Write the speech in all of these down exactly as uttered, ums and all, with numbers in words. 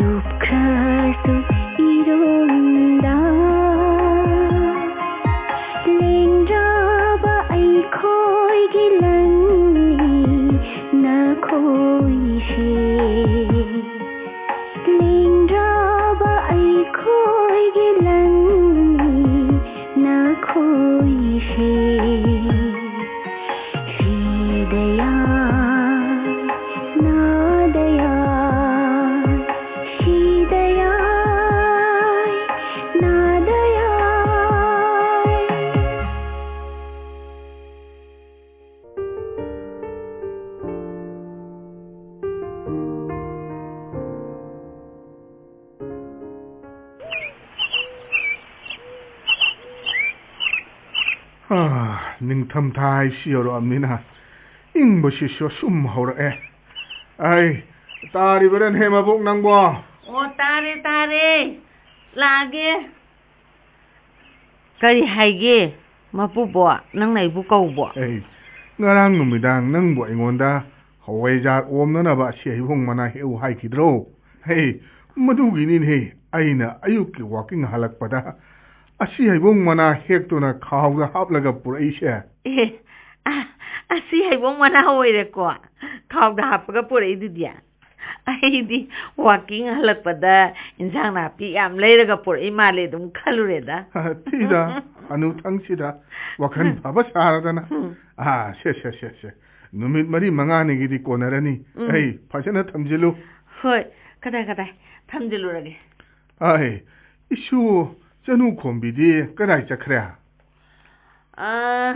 ꯂꯨꯞꯈ꯭ꯔꯁꯨ ꯏꯔꯨꯝꯗ ꯂꯦꯡꯗ꯭ꯔꯕ ꯑꯩꯈꯣꯏꯒꯤ ꯂꯟꯅꯤ ꯅꯈꯣꯏꯁꯦ꯫ ꯂꯦꯡꯗ꯭ꯔꯕ ꯑꯩꯈꯣꯏꯒꯤ ꯂꯟꯅꯤ ꯅꯈꯣꯏꯁꯦ꯫ ꯁꯤꯗ ꯌꯥꯏ, ꯅꯥꯗ ꯌꯥꯏ, ꯁꯤꯗ ꯌꯥꯏ, ꯅꯥꯗ ꯌꯥꯏ꯫ ꯑꯥ, ꯅꯤꯡꯊꯝꯊꯥ ꯍꯥꯏꯁꯤ ꯌꯧꯔꯛꯑꯕꯅꯤꯅ ꯏꯪꯕꯁꯤꯁꯨ ꯑꯁꯨꯝ ꯍꯧꯔꯛꯑꯦ꯫ ꯑꯩ, ꯇꯥꯔꯤꯕꯔꯅꯦ ꯃꯕꯣꯛ ꯅꯪꯕꯣ? ꯑꯣ, ꯇꯥꯔꯦ, ꯇꯥꯔꯦ꯫ ꯂꯥꯛꯑꯒꯦ꯫ ꯀꯔꯤ ꯍꯥꯏꯒꯦ, ꯃꯄꯨꯕꯣ? ꯅꯪꯅ ꯑꯩꯕꯨ ꯀꯧꯕꯣ? ꯑꯩ, ꯉꯔꯥꯡ ꯅꯨꯃꯤꯗꯥꯡ ꯅꯪꯕꯨ ꯑꯩꯉꯣꯟꯗ ꯍꯋꯥꯏꯖꯥꯔ ꯑꯣꯝꯅꯅꯕ ꯑꯁꯤ ꯍꯩꯕꯣꯡ ꯃꯅꯥ ꯍꯦꯛꯎ ꯍꯥꯏꯈꯤꯗ꯭ꯔꯣ? ꯍꯦ, ꯃꯗꯨꯒꯤꯅꯤꯅꯦ ꯑꯩꯅ ꯑꯌꯨꯛꯀꯤ ꯋꯥꯀꯤꯡ ꯍꯜꯂꯛꯄꯗ ꯑꯁꯤ ꯍꯩꯕꯣꯡ ꯃꯅꯥ ꯍꯦꯛꯇꯨꯅ ꯈꯥꯎꯗ ꯍꯥꯞꯂꯒ ꯄꯨꯔꯛꯏꯁꯦ꯫ ꯑꯦ, ꯑ-, ꯑꯁꯤ ꯍꯩꯕꯣꯡ ꯃꯅꯥ ꯑꯣꯏꯔꯦꯀꯣ ꯈꯥꯎꯗ ꯍꯥꯞꯄꯒ ꯄꯨꯔꯛꯏꯗꯨꯗꯤ꯫ ꯑꯩꯗꯤ ꯋꯥꯀꯤꯡ ꯍꯜꯂꯛꯄꯗ ꯏꯟꯁꯥꯡ ꯅꯥꯄꯤ ꯌꯥꯝ ꯂꯩꯔꯒ ꯄꯨꯔꯛꯏ ꯃꯥꯜꯂꯦ ꯑꯗꯨꯝ ꯈꯜꯂꯨꯔꯦꯗ꯫ ꯊꯤꯗ, ꯍꯅꯨꯊꯪꯁꯤꯗ ꯋꯥꯈꯜ ꯐꯕ ꯁꯥꯔꯗꯅ꯫ ꯎꯝ꯫ ꯑꯥ, ꯁꯦ, ꯁꯦ, ꯁꯦ, ꯁꯦ꯫ ꯅꯨꯃꯤꯠ ꯃꯔꯤ ꯃꯉꯥꯅꯤꯒꯤꯗꯤ ꯀꯣꯟꯅꯔꯅꯤ꯫ ꯎꯝ꯫ ꯑꯩ ꯐꯖꯅ ꯊꯝꯖꯤꯜꯂꯨ꯫ ꯍꯣꯏ, ꯀꯗꯥꯏ, ꯀꯗꯥꯏ ꯊꯝꯖꯤꯜꯂꯨꯔꯒꯦ? ꯑꯩ, ꯏꯁꯨ ꯆꯅꯨ ꯈꯣꯝꯕꯤꯗꯤ ꯀꯗꯥꯏ ꯆꯠꯈ꯭ꯔꯦ? ꯑꯥ,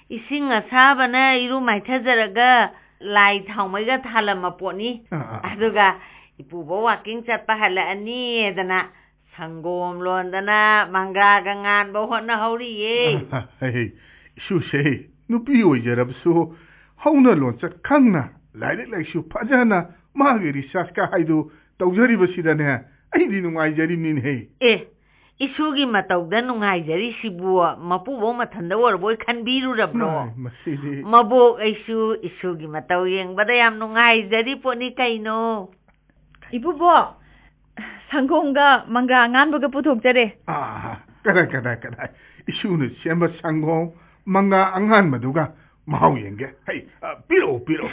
ꯏꯁꯤꯡ ꯑꯁꯥꯕꯅ ꯏꯔꯨ ꯃꯥꯏꯊꯖꯔꯒ ꯂꯥꯏ ꯊꯥꯎꯃꯩꯒ ꯊꯥꯂꯝꯃ ꯄꯣꯠꯅꯤ꯫ ꯑꯥ, ꯑꯥ, ꯑꯥ꯫ ꯑꯗꯨꯒ ꯏꯄꯨꯕꯣ ꯋꯥꯀꯤꯡ ꯆꯠꯄ ꯍꯜꯂꯛꯑꯅꯤꯗꯅ ꯁꯪꯒꯣꯝ ꯂꯣꯟꯗꯅ ꯃꯪꯒ꯭ꯔꯥꯒ ꯉꯥꯟꯕ ꯍꯣꯠꯅꯍꯧꯔꯤꯌꯦ꯫ ꯍꯦ, ꯏꯁꯨꯁꯦ ꯅꯨꯄꯤ ꯑꯣꯏꯖꯔꯕꯁꯨ ꯍꯧꯅ ꯂꯣꯟꯆꯠ ꯈꯪꯅ ꯂꯥꯏꯔꯤꯛ ꯂꯥꯏꯁꯨ ꯐꯖꯅ ꯃꯥꯒꯤ ꯔꯤꯁꯥꯔꯆꯀ ꯍꯥꯏꯗꯨ ꯇꯧꯖꯔꯤꯕꯁꯤꯗꯅꯦ ꯑꯩꯗꯤ ꯅꯨꯡꯉꯥꯏꯖꯔꯤꯕꯅꯤꯅꯦꯍꯦ꯫ ꯑꯦ, ꯏꯁꯨꯒꯤ ꯃꯇꯧꯗ ꯅꯨꯡꯉꯥꯏꯖꯔꯤꯁꯤꯕꯨ ꯃꯄꯨꯕꯣꯛ ꯃꯊꯟꯗ ꯑꯣꯏꯔꯕꯣꯏ ꯈꯟꯕꯤꯔꯨꯔꯕ꯭ꯔꯣ? ꯃꯥ, ꯃꯁꯤꯗꯤ꯫ ꯃꯕꯣꯛ ꯑꯩꯁꯨ ꯏꯁꯨꯒꯤ ꯃꯇꯧ ꯌꯦꯡꯕꯗ ꯌꯥꯝ ꯅꯨꯡꯉꯥꯏꯖꯔꯤ ꯄꯣꯠꯅꯤ ꯀꯩꯅꯣ꯫ ꯏꯄꯨꯕꯣꯛ, ꯁꯪꯒꯣꯝꯒ ꯃꯪꯒ꯭ꯔꯥ ꯑꯉꯥꯟꯕꯒ ꯄꯨꯊꯣꯛꯆꯔꯦ꯫ ꯑꯥ, ꯀꯗꯥꯏ, ꯀꯗꯥꯏ, ꯀꯗꯥꯏ? ꯏꯁꯨꯅ ꯁꯦꯝꯕ ꯁꯪꯒꯣꯝ ꯃꯪꯒ꯭ꯔꯥ ꯑꯉꯥꯟꯕꯗꯨꯒ ꯃꯍꯥꯎ ꯌꯦꯡꯒꯦ꯫ ꯍꯩ, ꯑ, ꯄꯤꯔꯛꯑꯣ, ꯄꯤꯔꯛꯑꯣ꯫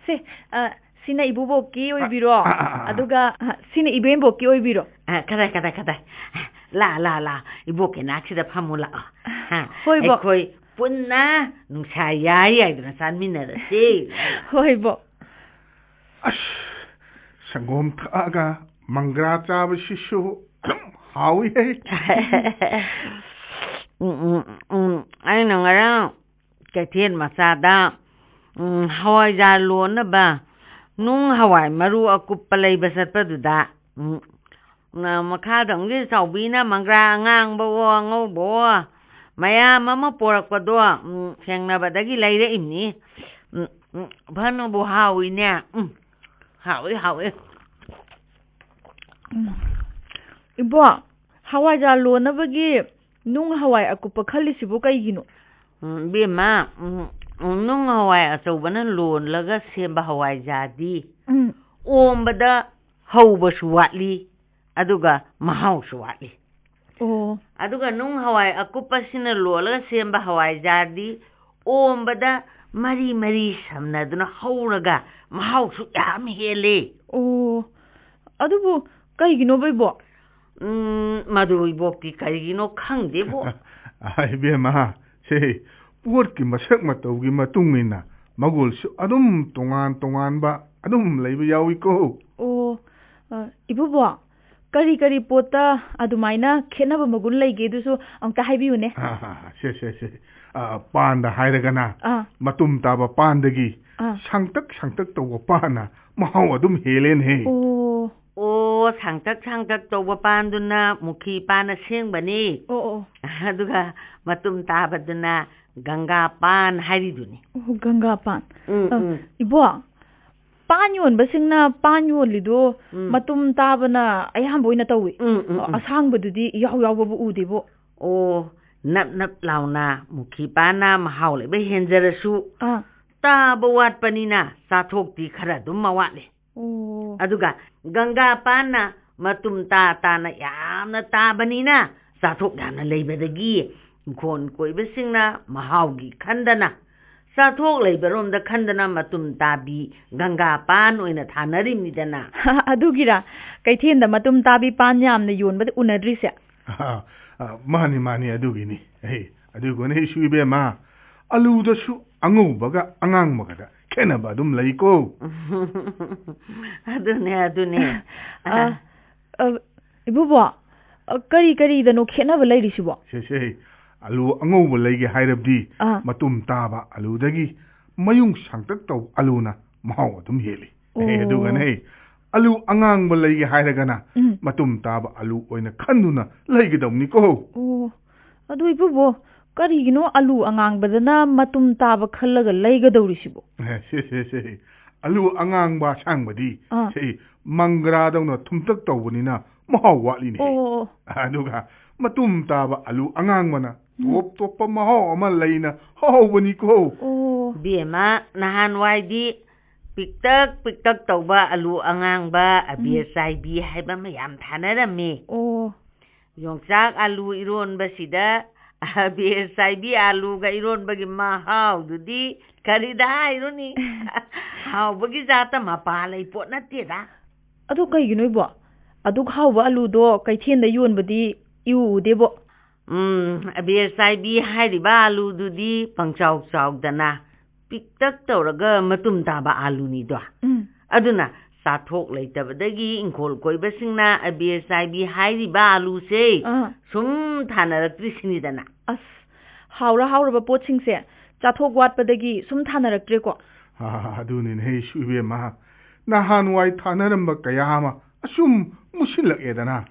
ꯁꯦ, ꯑ, ꯁꯤꯅ ꯏꯕꯣꯕꯣꯛꯀꯤ ꯑꯣꯏꯕꯤꯔꯣ꯫ ꯑ, ꯑ, ꯑ, ꯑ꯫ ꯑꯗꯨꯒ, ꯑ, ꯁꯤꯅ ꯏꯕꯦꯝꯕꯣꯛꯀꯤ ꯑꯣꯏꯕꯤꯔꯣ꯫ ꯑ, ꯀꯗꯥꯏ, ꯀꯗꯥꯏ, ꯀꯗꯥꯏ? ꯂꯥ, ꯂꯥ, ꯂꯥ, ꯏꯕꯣꯛꯀꯤ ꯅꯥꯛꯁꯤꯗ ꯐꯝꯃꯨ ꯂꯥꯛꯑꯣ꯫ ꯍꯥ? ꯍꯣꯏ, ꯕꯣꯛ꯫ ꯑꯩꯈꯣꯏ ꯄꯨꯟꯅ ꯅꯨꯡꯁꯥ ꯌꯥꯏ ꯌꯥꯏꯗꯅ ꯆꯥꯃꯤꯟꯅꯔꯁꯤ꯫ ꯍꯣꯏ, ꯕꯣꯛ꯫ ꯑꯁ, ꯁꯪꯒꯣꯝ ꯊꯛꯑꯒ ꯃꯪꯒ꯭ꯔꯥ ꯆꯥꯕꯁꯤꯁꯨ ꯑꯗꯨꯝ ꯍꯥꯎꯏꯍꯦ꯫ ꯎꯝ, ꯎꯝ, ꯎꯝ, ꯑꯩꯅ ꯉꯔꯥꯡ ꯀꯩꯊꯦꯜ ꯃꯆꯥꯗ, ꯎꯝ, ꯍꯋꯥꯏꯖꯥꯔ ꯂꯣꯟꯅꯕ ꯅꯨꯡ ꯍꯋꯥꯏ ꯃꯔꯨ ꯑꯀꯨꯞꯄ ꯂꯩꯕ ꯆꯠꯄꯗꯨꯗ, ꯎꯝ, ꯅ-, ꯃꯈꯥꯗꯪꯒꯤ ꯆꯥꯎꯕꯤꯅ ꯃꯪꯒ꯭ꯔꯥ ꯑꯉꯥꯡꯕꯋꯣ ꯑꯉꯧꯕꯋꯣ ꯃꯌꯥꯝ ꯑꯃ ꯄꯣꯔꯛꯄꯗꯣ, ꯎꯝ, ꯊꯦꯡꯅꯕꯗꯒꯤ ꯂꯩꯔꯛꯏꯕꯅꯤ꯫ ꯎꯝ, ꯎꯝ, ꯐꯅꯕꯨ ꯍꯥꯎꯏꯅꯦ꯫ ꯎꯝ, ꯍꯥꯎꯏ, ꯍꯥꯎꯏ꯫ ꯎꯝ꯫ ꯏꯕꯣ, ꯍꯋꯥꯏꯖꯥꯔ ꯂꯣꯟꯅꯕꯒꯤ ꯅꯨꯡ ꯍꯋꯥꯏ ꯑꯀꯨꯞꯄ ꯈꯜꯂꯤꯁꯤꯕꯨ ꯀꯩꯒꯤꯅꯣ? ꯎꯝ, ꯏꯕꯦꯝꯃ, ꯎꯝ, ꯎꯝ, ꯅꯨꯡ ꯍꯋꯥꯏ ꯑꯆꯧꯕꯅ ꯂꯣꯜꯂꯒ ꯁꯦꯝꯕ ꯍꯋꯥꯏꯖꯥꯔꯗꯤ ꯎꯝ꯫ ꯑꯣꯝꯕꯗ ꯍꯧꯕꯁꯨ ꯋꯥꯠꯂꯤ, ꯑꯗꯨꯒ ꯃꯍꯥꯎꯁꯨ ꯋꯥꯠꯂꯤ꯫ ꯑꯣ꯫ ꯑꯗꯨꯒ ꯅꯨꯡ ꯍꯋꯥꯏ ꯑꯀꯨꯞꯄꯁꯤꯅ ꯂꯣꯜꯂꯒ ꯁꯦꯝꯕ ꯍꯋꯥꯏꯖꯥꯔꯗꯤ ꯑꯣꯝꯕꯗ ꯃꯔꯤ ꯃꯔꯤ ꯁꯝꯅꯗꯨꯅ ꯍꯧꯔꯒ ꯃꯍꯥꯎꯁꯨ ꯌꯥꯝ ꯍꯦꯜꯂꯤ꯫ ꯑꯣ꯫ ꯑꯗꯨꯕꯨ ꯀꯩꯒꯤꯅꯣꯕ, ꯏꯕꯣ? ꯎꯝ, ꯃꯗꯨ ꯏꯕꯣꯛꯇꯤ ꯀꯔꯤꯒꯤꯅꯣ ꯈꯪꯗꯦꯕꯣ꯫ ꯑ, ꯏꯕꯦꯝꯃ, ꯁꯦ, ꯄꯣꯠꯀꯤ ꯃꯁꯛ ꯃꯇꯧꯒꯤ ꯃꯇꯨꯡ ꯏꯟꯅ ꯃꯒꯨꯜꯁꯨ ꯑꯗꯨꯝ ꯇꯣꯉꯥꯟ ꯇꯣꯉꯥꯟꯕ ꯑꯗꯨꯝ ꯂꯩꯕ ꯌꯥꯎꯏꯀꯣ꯫ ꯑꯣ, ꯑ, ꯏꯕꯣꯕꯣ, ꯀꯔꯤ ꯀꯔꯤ ꯄꯣꯠꯇ ꯑꯗꯨꯃꯥꯏꯅ ꯈꯦꯠꯅꯕ ꯃꯒꯨꯟ ꯂꯩꯒꯦ? ꯑꯗꯨꯁꯨ ꯑꯝꯇ ꯍꯥꯏꯕꯤꯌꯨꯅꯦ꯫ ꯑ, ꯑ, ꯑ, ꯁꯦ, ꯁꯦ, ꯁꯦ꯫ ꯑ, ꯄꯥꯟꯗ ꯍꯥꯏꯔꯒꯅ ꯑꯥ꯫ ꯃꯇꯨꯝ ꯇꯥꯕ ꯄꯥꯟꯗꯒꯤ ꯑꯥ꯫ ꯁꯥꯡꯇꯛ ꯁꯥꯡꯇꯛ ꯇꯧꯕ ꯄꯥꯟꯅ ꯃꯍꯥꯎ ꯑꯗꯨꯝ ꯍꯦꯜꯂꯦꯅꯦꯍꯦ꯫ ꯑꯣ꯫ ꯑꯣ, ꯁꯥꯡꯇꯛ ꯁꯥꯡꯇꯛ ꯇꯧꯕ ꯄꯥꯟꯗꯨꯅ ꯃꯨꯈꯤ ꯄꯥꯟ ꯑꯁꯦꯡꯕꯅꯤ꯫ ꯑꯣ, ꯑꯣ꯫ ꯑꯗꯨꯒ ꯃꯇꯨꯝ ꯇꯥꯕꯗꯨꯅ ꯒꯪꯒꯥ ꯄꯥꯟ ꯍꯥꯏꯔꯤꯗꯨꯅꯤ꯫ ꯑꯣ, ꯒꯪꯒꯥ ꯄꯥꯟ꯫ ꯎꯝ, ꯑ, ꯎꯝ꯫ ꯏꯕꯣ, ꯄꯥꯟ ꯌꯣꯟꯕꯁꯤꯡꯅ ꯄꯥꯟ ꯌꯣꯜꯂꯤꯗꯣ ꯎꯝ꯫ ꯃꯇꯨꯝ ꯇꯥꯕꯅ ꯑꯌꯥꯝꯕ ꯑꯣꯏꯅ ꯇꯧꯏ꯫ ꯎꯝ, ꯎꯝ, ꯎꯝ꯫ ꯑꯁꯥꯡꯕꯗꯨꯗꯤ ꯏꯌꯥꯎ ꯌꯥꯎꯕꯕꯨ ꯎꯗꯦꯕꯣ꯫ ꯑꯣ, ꯅꯞ ꯅꯞ ꯂꯥꯎꯅ ꯃꯨꯈꯤ ꯄꯥꯟꯅ ꯃꯍꯥꯎ ꯂꯩꯕ ꯍꯦꯟꯖꯔꯁꯨ, ꯑꯥ꯫ ꯇꯥꯕ ꯋꯥꯠꯄꯅꯤꯅ ꯆꯥꯊꯣꯛꯇꯤ ꯈꯔ ꯑꯗꯨꯝ ꯃꯋꯥꯠꯂꯤ꯫ ꯑꯣ꯫ ꯑꯗꯨꯒ ꯒꯪꯒꯥ ꯄꯥꯟꯅ ꯃꯇꯨꯝ ꯇꯥ ꯇꯥꯅ ꯌꯥꯝꯅ ꯇꯥꯕꯅꯤꯅ ꯆꯥꯊꯣꯛ ꯌꯥꯝꯅ ꯂꯩꯕꯗꯒꯤ ꯏꯪꯈꯣꯜ ꯀꯣꯏꯕꯁꯤꯡꯅ ꯃꯍꯥꯎꯒꯤ ꯈꯟꯗꯅ ꯆꯥꯊꯣꯛ ꯂꯩꯕꯔꯣꯝꯗ ꯈꯟꯗꯅ ꯃꯇꯨꯝ ꯇꯥꯕꯤ ꯒꯪꯒꯥ ꯄꯥꯟ ꯑꯣꯏꯅ ꯊꯥꯅꯔꯤꯕꯅꯤꯗꯅ꯫ ꯑꯗꯨꯒꯤꯔ ꯀꯩꯊꯦꯜꯗ ꯃꯇꯨꯝ ꯇꯥꯕꯤ ꯄꯥꯟ ꯌꯥꯝꯅ ꯌꯣꯟꯕꯗ ꯎꯅꯗ꯭ꯔꯤꯁꯦ? ꯑ, ꯑ, ꯃꯥꯅꯤ, ꯃꯥꯅꯤ, ꯑꯗꯨꯒꯤꯅꯤ꯫ ꯑꯦ, ꯑꯗꯨꯒꯅꯦ ꯏꯁꯨ ꯏꯕꯦꯝꯃ, ꯑꯂꯨꯗꯁꯨ ꯑꯉꯧꯕꯒ ꯑꯉꯥꯡꯕꯒꯗ ꯈꯦꯠꯅꯕ ꯑꯗꯨꯝ ꯂꯩꯀꯣ꯫ ꯑꯗꯨꯅꯦ, ꯑꯗꯨꯅꯦ꯫ ꯑ, ꯑ, ꯏꯕꯨꯕꯣ, ꯑ, ꯀꯔꯤ ꯀꯔꯤꯗꯅꯣ ꯈꯦꯠꯅꯕ ꯂꯩꯔꯤꯁꯤꯕꯣ? ꯁꯦ, ꯁꯦ, ꯑꯂꯨ ꯑꯉꯧꯕ ꯂꯩꯒꯦ ꯍꯥꯏꯔꯕꯗꯤ ꯑꯥ꯫ ꯃꯇꯨꯝ ꯇꯥꯕ ꯑꯂꯨꯗꯒꯤ ꯃꯌꯨꯡ ꯁꯥꯡꯇꯛ ꯇꯧꯕ ꯑꯂꯨꯅ ꯃꯍꯥꯎ ꯑꯗꯨꯝ ꯍꯦꯜꯂꯤ꯫ ꯑꯦ, ꯑꯣ꯫ ꯑꯗꯨꯒꯅꯦ, ꯑꯂꯨ ꯑꯉꯥꯡꯕ ꯂꯩꯒꯦ ꯍꯥꯏꯔꯒꯅ ꯎꯝ꯫ ꯃꯇꯨꯝ ꯇꯥꯕ ꯑꯂꯨ ꯑꯣꯏꯅ ꯈꯟꯗꯨꯅ ꯂꯩꯒꯗꯧꯅꯤꯀꯣ꯫ ꯑꯣ, ꯑꯗꯨ ꯏꯕꯨꯕꯣ, ꯀꯔꯤꯒꯤꯅꯣ ꯑꯂꯨ ꯑꯉꯥꯡꯕꯗꯅ ꯃꯇꯨꯝ ꯇꯥꯕ ꯈꯜꯂꯒ ꯂꯩꯒꯗꯧꯔꯤꯁꯤꯕꯣ? ꯑꯦ, ꯁꯦ, ꯁꯦ, ꯁꯦ꯫ ꯑꯂꯨ ꯑꯉꯥꯡꯕ ꯑꯁꯥꯡꯕꯗꯤ ꯑꯥ꯫ ꯁꯦ, ꯃꯪꯒ꯭ꯔꯥꯗꯧꯅ ꯊꯨꯝꯇꯛ ꯇꯧꯕꯅꯤꯅ ꯃꯍꯥꯎ ꯋꯥꯠꯂꯤꯅꯦ꯫ ꯑꯣ, ꯑꯣ, ꯑꯣ꯫ ꯑꯗꯨꯒ ꯃꯇꯨꯝ ꯇꯥꯕ ꯑꯂꯨ ꯑꯉꯥꯡꯕꯅ ꯎꯝ꯫ ꯇꯣꯞ ꯇꯣꯞꯄ ꯃꯍꯥꯎ ꯑꯃ ꯂꯩꯅ ꯍꯥꯎꯕꯅꯤꯀꯣ꯫ ꯑꯣ꯫ ꯕꯦꯝꯃ, ꯅꯍꯥꯟꯋꯥꯏꯗꯤ ꯄꯤꯛꯇꯛ ꯄꯤꯛꯇꯛ ꯇꯧꯕ ꯑꯂꯨ ꯑꯉꯥꯡꯕ, ꯑꯕꯦꯔ ꯎꯝ꯫ ꯆꯥꯏꯕꯤ ꯍꯥꯏꯕ ꯑꯃ ꯌꯥꯝ ꯊꯥꯅꯔꯝꯃꯤ꯫ ꯑꯣ꯫ ꯌꯣꯡꯆꯥꯛ ꯑꯂꯨ ꯏꯔꯣꯟꯕꯁꯤꯗ ꯑꯕꯦꯔ ꯆꯥꯏꯕꯤ ꯑꯂꯨꯒ ꯏꯔꯣꯟꯕꯒꯤ ꯃꯍꯥꯎꯗꯨꯗꯤ ꯀꯔꯤꯗ ꯍꯥꯏꯔꯨꯅꯤ? ꯍꯥꯎꯕꯒꯤ ꯖꯥꯠꯇ ꯃꯄꯥ ꯂꯩ ꯄꯣꯠ ꯅꯠꯇꯦꯗ꯫ ꯑꯗꯨ ꯀꯩꯒꯤꯅꯣ ꯏꯕꯣ? ꯑꯗꯨꯛ ꯍꯥꯎꯕ ꯑꯂꯨꯗꯣ ꯀꯩꯊꯦꯜꯗ ꯌꯣꯟꯕꯗꯤ ꯏꯎ ꯎꯗꯦꯕꯣ꯫ ꯎꯝ, ꯑꯕꯦꯔ ꯆꯥꯏꯕꯤ ꯍꯥꯏꯔꯤꯕ ꯑꯂꯨꯗꯨꯗꯤ ꯄꯪꯆꯥꯎ ꯆꯥꯎꯗꯅ ꯄꯤꯛꯇꯛ ꯇꯧꯔꯒ ꯃꯇꯨꯝ ꯇꯥꯕ ꯑꯂꯨꯅꯤꯗꯣ꯫ ꯎꯝ꯫ ꯑꯗꯨꯅ ꯆꯥꯊꯣꯛ ꯂꯩꯇꯕꯗꯒꯤ ꯏꯪꯈꯣꯜ ꯀꯣꯏꯕꯁꯤꯡꯅ ꯑꯕꯦꯔ ꯆꯥꯏꯕꯤ ꯍꯥꯏꯔꯤꯕ ꯑꯂꯨꯁꯦ ꯑꯥ꯫ ꯁꯨꯝ ꯊꯥꯅꯔꯛꯇ꯭ꯔꯤꯁꯤꯅꯤꯗꯅ꯫ ꯑꯁ, ꯍꯥꯎꯔ ꯍꯥꯎꯔꯕ ꯄꯣꯠꯁꯤꯡꯁꯦ ꯆꯥꯊꯣꯛ ꯋꯥꯠꯄꯗꯒꯤ ꯁꯨꯝ ꯊꯥꯅꯔꯛꯇ꯭ꯔꯦꯀꯣ꯫ ꯑꯥ, ꯑꯗꯨꯅꯤꯅꯦ ꯏꯁꯨ ꯏꯕꯦꯝꯃ, ꯅꯍꯥꯟꯋꯥꯏ ꯊꯥꯅꯔꯝꯕ ꯀꯌꯥ ꯑꯃ ꯑꯁꯨꯝ ꯃꯨꯁꯤꯜꯂꯛꯑꯦꯗꯅ꯫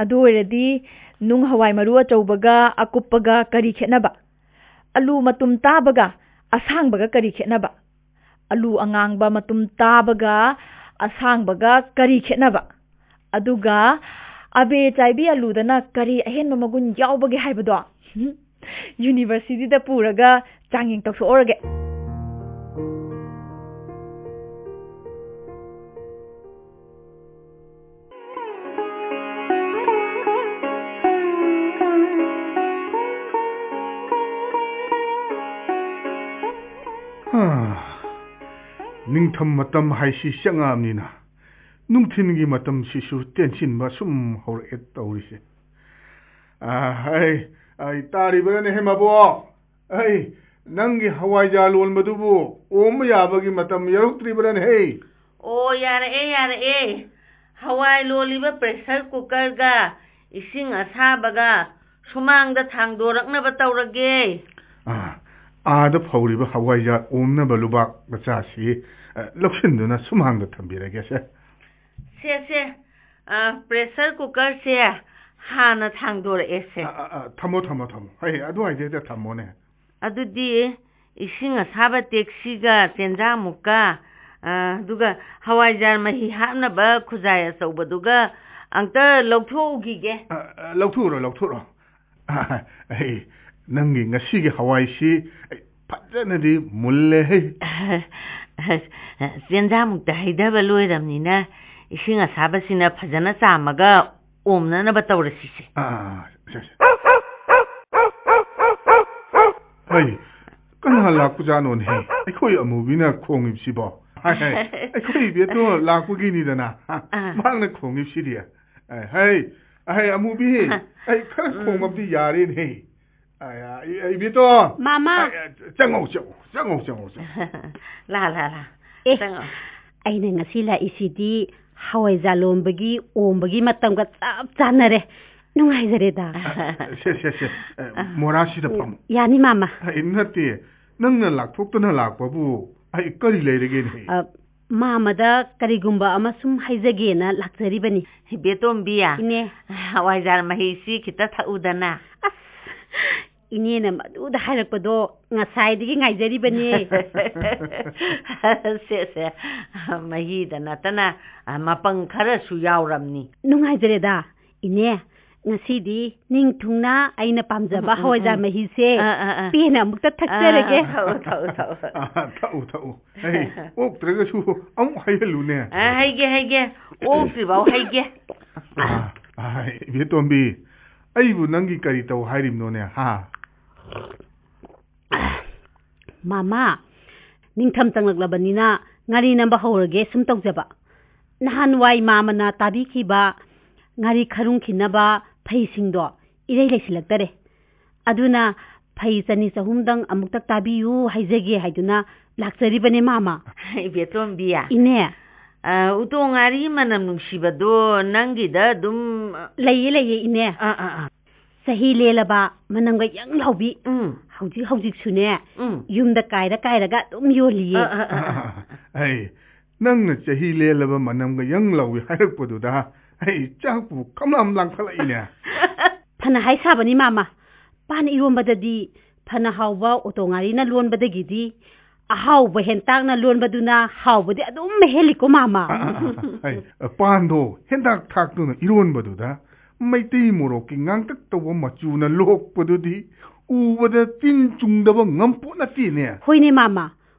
ꯑꯗꯨ ꯑꯣꯏꯔꯗꯤ ꯅꯨꯡ ꯍꯋꯥꯏ ꯃꯔꯨ ꯑꯆꯧꯕꯒ ꯑꯀꯨꯞꯄꯒ ꯀꯔꯤ ꯈꯦꯠꯅꯕ? ꯑꯂꯨ ꯃꯇꯨꯝ ꯇꯥꯕꯒ ꯑꯁꯥꯡꯕꯒ ꯀꯔꯤ ꯈꯦꯠꯅꯕ? ꯑꯂꯨ ꯑꯉꯥꯡꯕ ꯃꯇꯨꯝ ꯇꯥꯕꯒ ꯑꯁꯥꯡꯕꯒ ꯀꯔꯤ ꯈꯦꯠꯅꯕ? ꯑꯗꯨꯒ ꯑꯕꯦ ꯆꯥꯏꯕꯤ ꯑꯂꯨꯗꯅ ꯀꯔꯤ ꯑꯍꯦꯟꯕ ꯃꯒꯨꯟ ꯌꯥꯎꯕꯒꯦ ꯍꯥꯏꯕꯗꯣ ꯌꯨꯅꯤꯚꯔꯁꯤꯇꯤꯗ ꯄꯨꯔꯒ ꯆꯥꯡꯌꯦꯡ ꯇꯧꯊꯣꯛꯎꯔꯒꯦ꯫ ꯅꯤꯡꯊꯝ ꯃꯇꯝ ꯍꯥꯏꯁꯤ ꯆꯪꯉꯛꯑꯕꯅꯤꯅ ꯅꯨꯡꯊꯤꯜꯒꯤ ꯃꯇꯝꯁꯤꯁꯨ ꯇꯦꯟꯁꯤꯟꯕ ꯁꯨꯝ ꯍꯧꯔꯛꯑꯦ ꯇꯧꯔꯤꯁꯦ꯫ ꯑ, ꯑꯩ, ꯑꯩ ꯇꯥꯔꯤꯕ꯭ꯔꯥꯅꯦ ꯍꯦ ꯃꯕꯣꯛ? ꯑꯩ, ꯅꯪꯒꯤ ꯍꯋꯥꯏꯖꯥꯔ ꯂꯣꯟꯕꯗꯨꯕꯨ ꯑꯣꯝꯕ ꯌꯥꯕꯒꯤ ꯃꯇꯝ ꯌꯧꯔꯛꯇ꯭ꯔꯤꯕ꯭ꯔꯥꯅꯦ ꯍꯦ? ꯑꯣ, ꯌꯥꯔꯛꯑꯦ, ꯌꯥꯔꯛꯑꯦ꯫ ꯍꯋꯥꯏ ꯂꯣꯜꯂꯤꯕ pressure cookerꯒ ꯏꯁꯤꯡ ꯑꯁꯥꯕꯒ ꯁꯨꯃꯥꯡꯗ ꯊꯥꯡꯗꯣꯔꯛꯅꯕ ꯇꯧꯔꯒꯦ꯫ ꯑꯥ, ꯑꯥꯗ ꯐꯧꯔꯤꯕ ꯍꯋꯥꯏꯖꯥꯔ ꯑꯣꯝꯅꯕ ꯂꯨꯕꯥꯛ ꯃꯆꯥꯁꯤ, ꯑ, ꯂꯧꯁꯤꯟꯗꯨꯅ ꯁꯨꯃꯥꯡꯗ ꯊꯝꯕꯤꯔꯒꯦꯁꯦ꯫ ꯁꯦ, ꯁꯦ, ꯑ, pressure cookerꯁꯦ ꯍꯥꯟꯅ ꯊꯥꯡꯗꯣꯔꯛꯑꯦꯁꯦ꯫ ꯑ, ꯑ, ꯑ, ꯊꯝꯃꯣ, ꯊꯝꯃꯣ, ꯊꯝꯃꯣ꯫ ꯍꯩ, ꯑꯗꯨꯋꯥꯏꯗ ꯍꯦꯛꯇ ꯊꯝꯃꯣꯅꯦ꯫ ꯑꯗꯨꯗꯤ ꯏꯁꯤꯡ ꯑꯁꯥꯕ ꯇꯦꯛꯁꯤꯒ ꯆꯦꯟꯖꯥꯡꯃꯨꯛꯀ, ꯑ, ꯑꯗꯨꯒ ꯍꯋꯥꯏꯖꯥꯔ ꯃꯍꯤ ꯍꯥꯞꯅꯕ ꯈꯨꯖꯥꯏ ꯑꯆꯧꯕꯗꯨꯒ ꯑꯝꯇ ꯂꯧꯊꯣꯛꯎꯈꯤꯒꯦ꯫ ꯑ, ꯑ, ꯂꯧꯊꯣꯛꯎꯔꯣ, ꯂꯧꯊꯣꯛꯎꯔꯣ꯫ ꯑ, ꯑꯩ, ꯅꯪꯒꯤ ꯉꯁꯤꯒꯤ ꯍꯋꯥꯏꯁꯤ, ꯑꯩ, ꯐꯖꯅꯗꯤ ꯃꯨꯜꯂꯦ ꯍꯦ꯫ ꯆꯦꯟꯖꯥꯡꯃꯨꯛꯇ ꯍꯩꯊꯕ ꯂꯣꯏꯔꯕꯅꯤꯅ ꯏꯁꯤꯡ ꯑꯁꯥꯕꯁꯤꯅ ꯐꯖꯅ ꯆꯥꯝꯃꯒ ꯑꯣꯝꯅꯅꯕ ꯇꯧꯔꯁꯤꯁꯦ꯫ ꯑꯥ, ꯁꯦ, ꯁꯦ꯫ ꯍꯩ, ꯀꯅꯥ ꯂꯥꯛꯄꯖꯥꯠꯅꯣꯅꯦ? ꯑꯩꯈꯣꯏ ꯑꯃꯨꯕꯤꯅ ꯈꯣꯡꯉꯤꯕꯁꯤꯕꯣ? ꯍꯥꯏ, ꯍꯥꯏ, ꯑꯩꯈꯣꯏ ꯏꯕꯦꯠꯇꯣ ꯂꯥꯛꯄꯒꯤꯅꯤꯗꯅ꯫ ꯑꯥ꯫ ꯃꯍꯥꯛꯅ ꯈꯣꯡꯉꯤꯕꯁꯤꯗꯤ꯫ ꯑꯦ, ꯍꯩ, ꯑꯍꯩ, ꯑꯃꯨꯕꯤ, ꯑꯩ ꯈꯔ ꯎꯝ꯫ ꯈꯣꯡꯕꯗꯤ ꯌꯥꯔꯦꯅꯦ꯫ ꯑꯩ, ꯑꯩ, ꯑꯩ, ꯏꯕꯦꯠꯇꯣ꯫ ꯃꯥꯃ꯫ ꯑꯩ, ꯑꯩ, ꯆꯪꯉꯣ, ꯆꯪꯉꯣ, ꯆꯪꯉꯣ, ꯆꯪꯉꯣ, ꯆꯪꯉꯣ꯫ ꯂꯥ, ꯂꯥ, ꯂꯥ꯫ ꯑꯦ, ꯆꯪꯉꯣ꯫ ꯑꯩꯅ ꯉꯁꯤ ꯂꯥꯛꯏꯁꯤꯗꯤ ꯍꯋꯥꯏꯖꯥꯔ ꯂꯣꯟꯕꯒꯤ ꯑꯣꯝꯕꯒꯤ ꯃꯇꯝꯒ ꯆꯞ ꯆꯥꯟꯅꯔꯦ꯫ ꯅꯨꯡꯉꯥꯏꯖꯔꯦꯗ꯫ ꯁꯦ, ꯁꯦ, ꯁꯦ, ꯑ, ꯃꯣꯔꯥꯁꯤꯗ ꯐꯝꯃꯨ꯫ ꯌꯥꯅꯤ, ꯃꯥꯃ꯫ ꯑꯩ ꯅꯠꯇꯦ, ꯅꯪꯅ ꯂꯥꯛꯊꯣꯛꯇꯅ ꯂꯥꯛꯄꯕꯨ ꯑꯩ ꯀꯔꯤ ꯂꯩꯔꯒꯦꯅꯦ? ꯑ, ꯃꯥꯃꯗ ꯀꯔꯤꯒꯨꯝꯕ ꯑꯃ ꯁꯨꯝ ꯍꯥꯏꯖꯒꯦꯅ ꯂꯥꯛꯆꯔꯤꯕꯅꯤ꯫ ꯏꯕꯦꯇꯣꯝꯕꯤ, ꯏꯅꯦ꯫ ꯍꯋꯥꯏꯖꯥꯔ ꯃꯍꯤꯁꯤ ꯈꯤꯇ ꯊꯛꯎꯗꯅ꯫ ꯑꯁ, ꯏꯅꯦꯅ ꯃꯗꯨꯗ ꯍꯥꯏꯔꯛꯄꯗꯣ ꯉꯁꯥꯏꯗꯒꯤ ꯉꯥꯏꯖꯔꯤꯕꯅꯦ꯫ ꯁꯦ, ꯁꯦ, ꯃꯍꯤꯗ ꯅꯠꯇꯅ, ꯑ, ꯃꯄꯪ ꯈꯔꯁꯨ ꯌꯥꯎꯔꯝꯅꯤ꯫ ꯅꯨꯡꯉꯥꯏꯖꯔꯦꯗ, ꯏꯅꯦ꯫ ꯉꯁꯤꯗꯤ ꯅꯤꯡꯊꯨꯡꯅ ꯑꯩꯅ ꯄꯥꯝꯖꯕ ꯎꯝ, ꯎꯝ, ꯍꯋꯥꯏꯖꯥꯔ ꯎꯝ꯫ ꯃꯍꯤꯁꯦ ꯑꯥ, ꯑꯥ, ꯑꯥ꯫ ꯄꯦꯟꯅ ꯑꯃꯨꯛꯇ ꯊꯛꯆꯔꯒꯦ꯫ ꯑꯥ, ꯊꯛꯎ, ꯊꯛꯎ, ꯊꯛꯎ꯫ ꯑꯥ, ꯊꯛꯎ, ꯊꯛꯎ꯫ ꯑꯩ ꯑꯣꯛꯇ꯭ꯔꯒꯁꯨ ꯑꯃꯨꯛ ꯍꯩꯍꯜꯂꯨꯅꯦ꯫ ꯑꯥ, ꯍꯩꯒꯦ, ꯍꯩꯒꯦ꯫ ꯑꯣꯛꯇ꯭ꯔꯤꯐꯥꯎ ꯍꯩꯒꯦ꯫ ꯑꯥ, ꯑꯥ, ꯏꯕꯦꯇꯣꯝꯕꯤ, ꯑꯩꯕꯨ ꯅꯪꯒꯤ ꯀꯔꯤ ꯇꯧ ꯍꯥꯏꯔꯤꯕꯅꯣꯅꯦ, ꯍꯥ? ꯃꯥꯃ, ꯅꯤꯡꯊꯝ ꯆꯪꯂꯛꯂꯕꯅꯤꯅ ꯉꯥꯔꯤ ꯅꯝꯕ ꯍꯧꯔꯒꯦ ꯁꯨꯝ ꯇꯧꯖꯕ꯫ ꯅꯍꯥꯟꯋꯥꯏ ꯃꯥꯃꯅ ꯇꯥꯕꯤꯈꯤꯕ ꯉꯥꯔꯤ ꯈꯔꯨꯡ ꯈꯤꯟꯅꯕ ꯐꯩꯁꯤꯡꯗꯣ ꯏꯔꯩ ꯂꯩꯁꯤꯜꯂꯛꯇꯔꯦ꯫ ꯑꯗꯨꯅ ꯐꯩ ꯆꯅꯤ ꯆꯍꯨꯝꯗꯪ ꯑꯃꯨꯛꯇ ꯇꯥꯕꯤꯌꯨ ꯍꯥꯏꯖꯒꯦ ꯍꯥꯏꯗꯨꯅ ꯂꯥꯛꯆꯔꯤꯕꯅꯦ, ꯃꯥꯃ꯫ ꯏꯕꯦꯇꯣꯝꯕꯤ, ꯏꯅꯦ꯫ ꯑ, ꯎꯇꯣꯡ ꯉꯥꯔꯤ ꯃꯅꯝ ꯅꯨꯡꯁꯤꯕꯗꯣ ꯅꯪꯒꯤꯗ ꯑꯗꯨꯝ, ꯑ, ꯂꯩꯌꯦ, ꯂꯩꯌꯦ, ꯏꯅꯦ꯫ ꯑꯥ, ꯑꯥ, ꯑꯥ꯫ ꯆꯍꯤ ꯂꯦꯜꯂꯕ ꯃꯅꯝꯒ ꯌꯪ ꯂꯥꯎꯕꯤ꯫ ꯎꯝ꯫ ꯍꯧꯖꯤꯛ ꯍꯧꯖꯤꯛꯁꯨꯅꯦ, ꯎꯝ꯫ ꯌꯨꯝꯗ ꯀꯥꯏꯔ ꯀꯥꯏꯔꯒ ꯑꯗꯨꯝ ꯌꯣꯜꯂꯤꯌꯦ꯫ ꯑꯥ, ꯑꯥ, ꯑꯥ, ꯑꯥ꯫ ꯑꯩ, ꯅꯪꯅ ꯆꯍꯤ ꯂꯦꯜꯂꯕ ꯃꯅꯝꯒ ꯌꯪ ꯂꯥꯎꯏ ꯍꯥꯏꯔꯛꯄꯗꯨꯗ ꯑꯩ ꯆꯥꯛꯄꯨ ꯈꯝꯂꯥꯝ ꯂꯥꯝꯈꯠꯂꯛꯏꯅꯦ꯫ ꯐꯅ ꯍꯥꯏ ꯁꯥꯕꯅꯤ, ꯃꯥꯃ꯫ ꯄꯥꯟ ꯏꯔꯣꯝꯕꯗꯗꯤ ꯐꯅ ꯍꯥꯎꯕ ꯎꯇꯣꯡ ꯉꯥꯔꯤꯅ ꯂꯣꯟꯕꯗꯒꯤꯗꯤ ꯑꯍꯥꯎꯕ ꯍꯦꯟꯇꯥꯛꯅ ꯂꯣꯟꯕꯗꯨꯅ ꯍꯥꯎꯕꯗꯤ ꯑꯗꯨꯝ ꯍꯦꯜꯂꯤꯀꯣ, ꯃꯥꯃ꯫ ꯑ, ꯑ, ꯑ, ꯑ, ꯄꯥꯟꯗꯣ ꯍꯦꯟꯇꯥꯛ ꯊꯥꯛꯇꯨꯅ ꯏꯔꯣꯟꯕꯗꯨꯗ ꯃꯩꯇꯩ ꯃꯣꯔꯣꯛꯀꯤ ꯉꯥꯡꯇꯛ ꯇꯧꯕ ꯃꯆꯨꯅ ꯂꯣꯛꯄꯗꯨꯗꯤ ꯎꯕꯗ ꯇꯤꯟ ꯆꯨꯡꯗꯕ ꯉꯝꯄꯣꯠ ꯅꯠꯇꯦꯅꯦ꯫ ꯍꯣꯏꯅꯦ, ꯃꯥꯃ꯫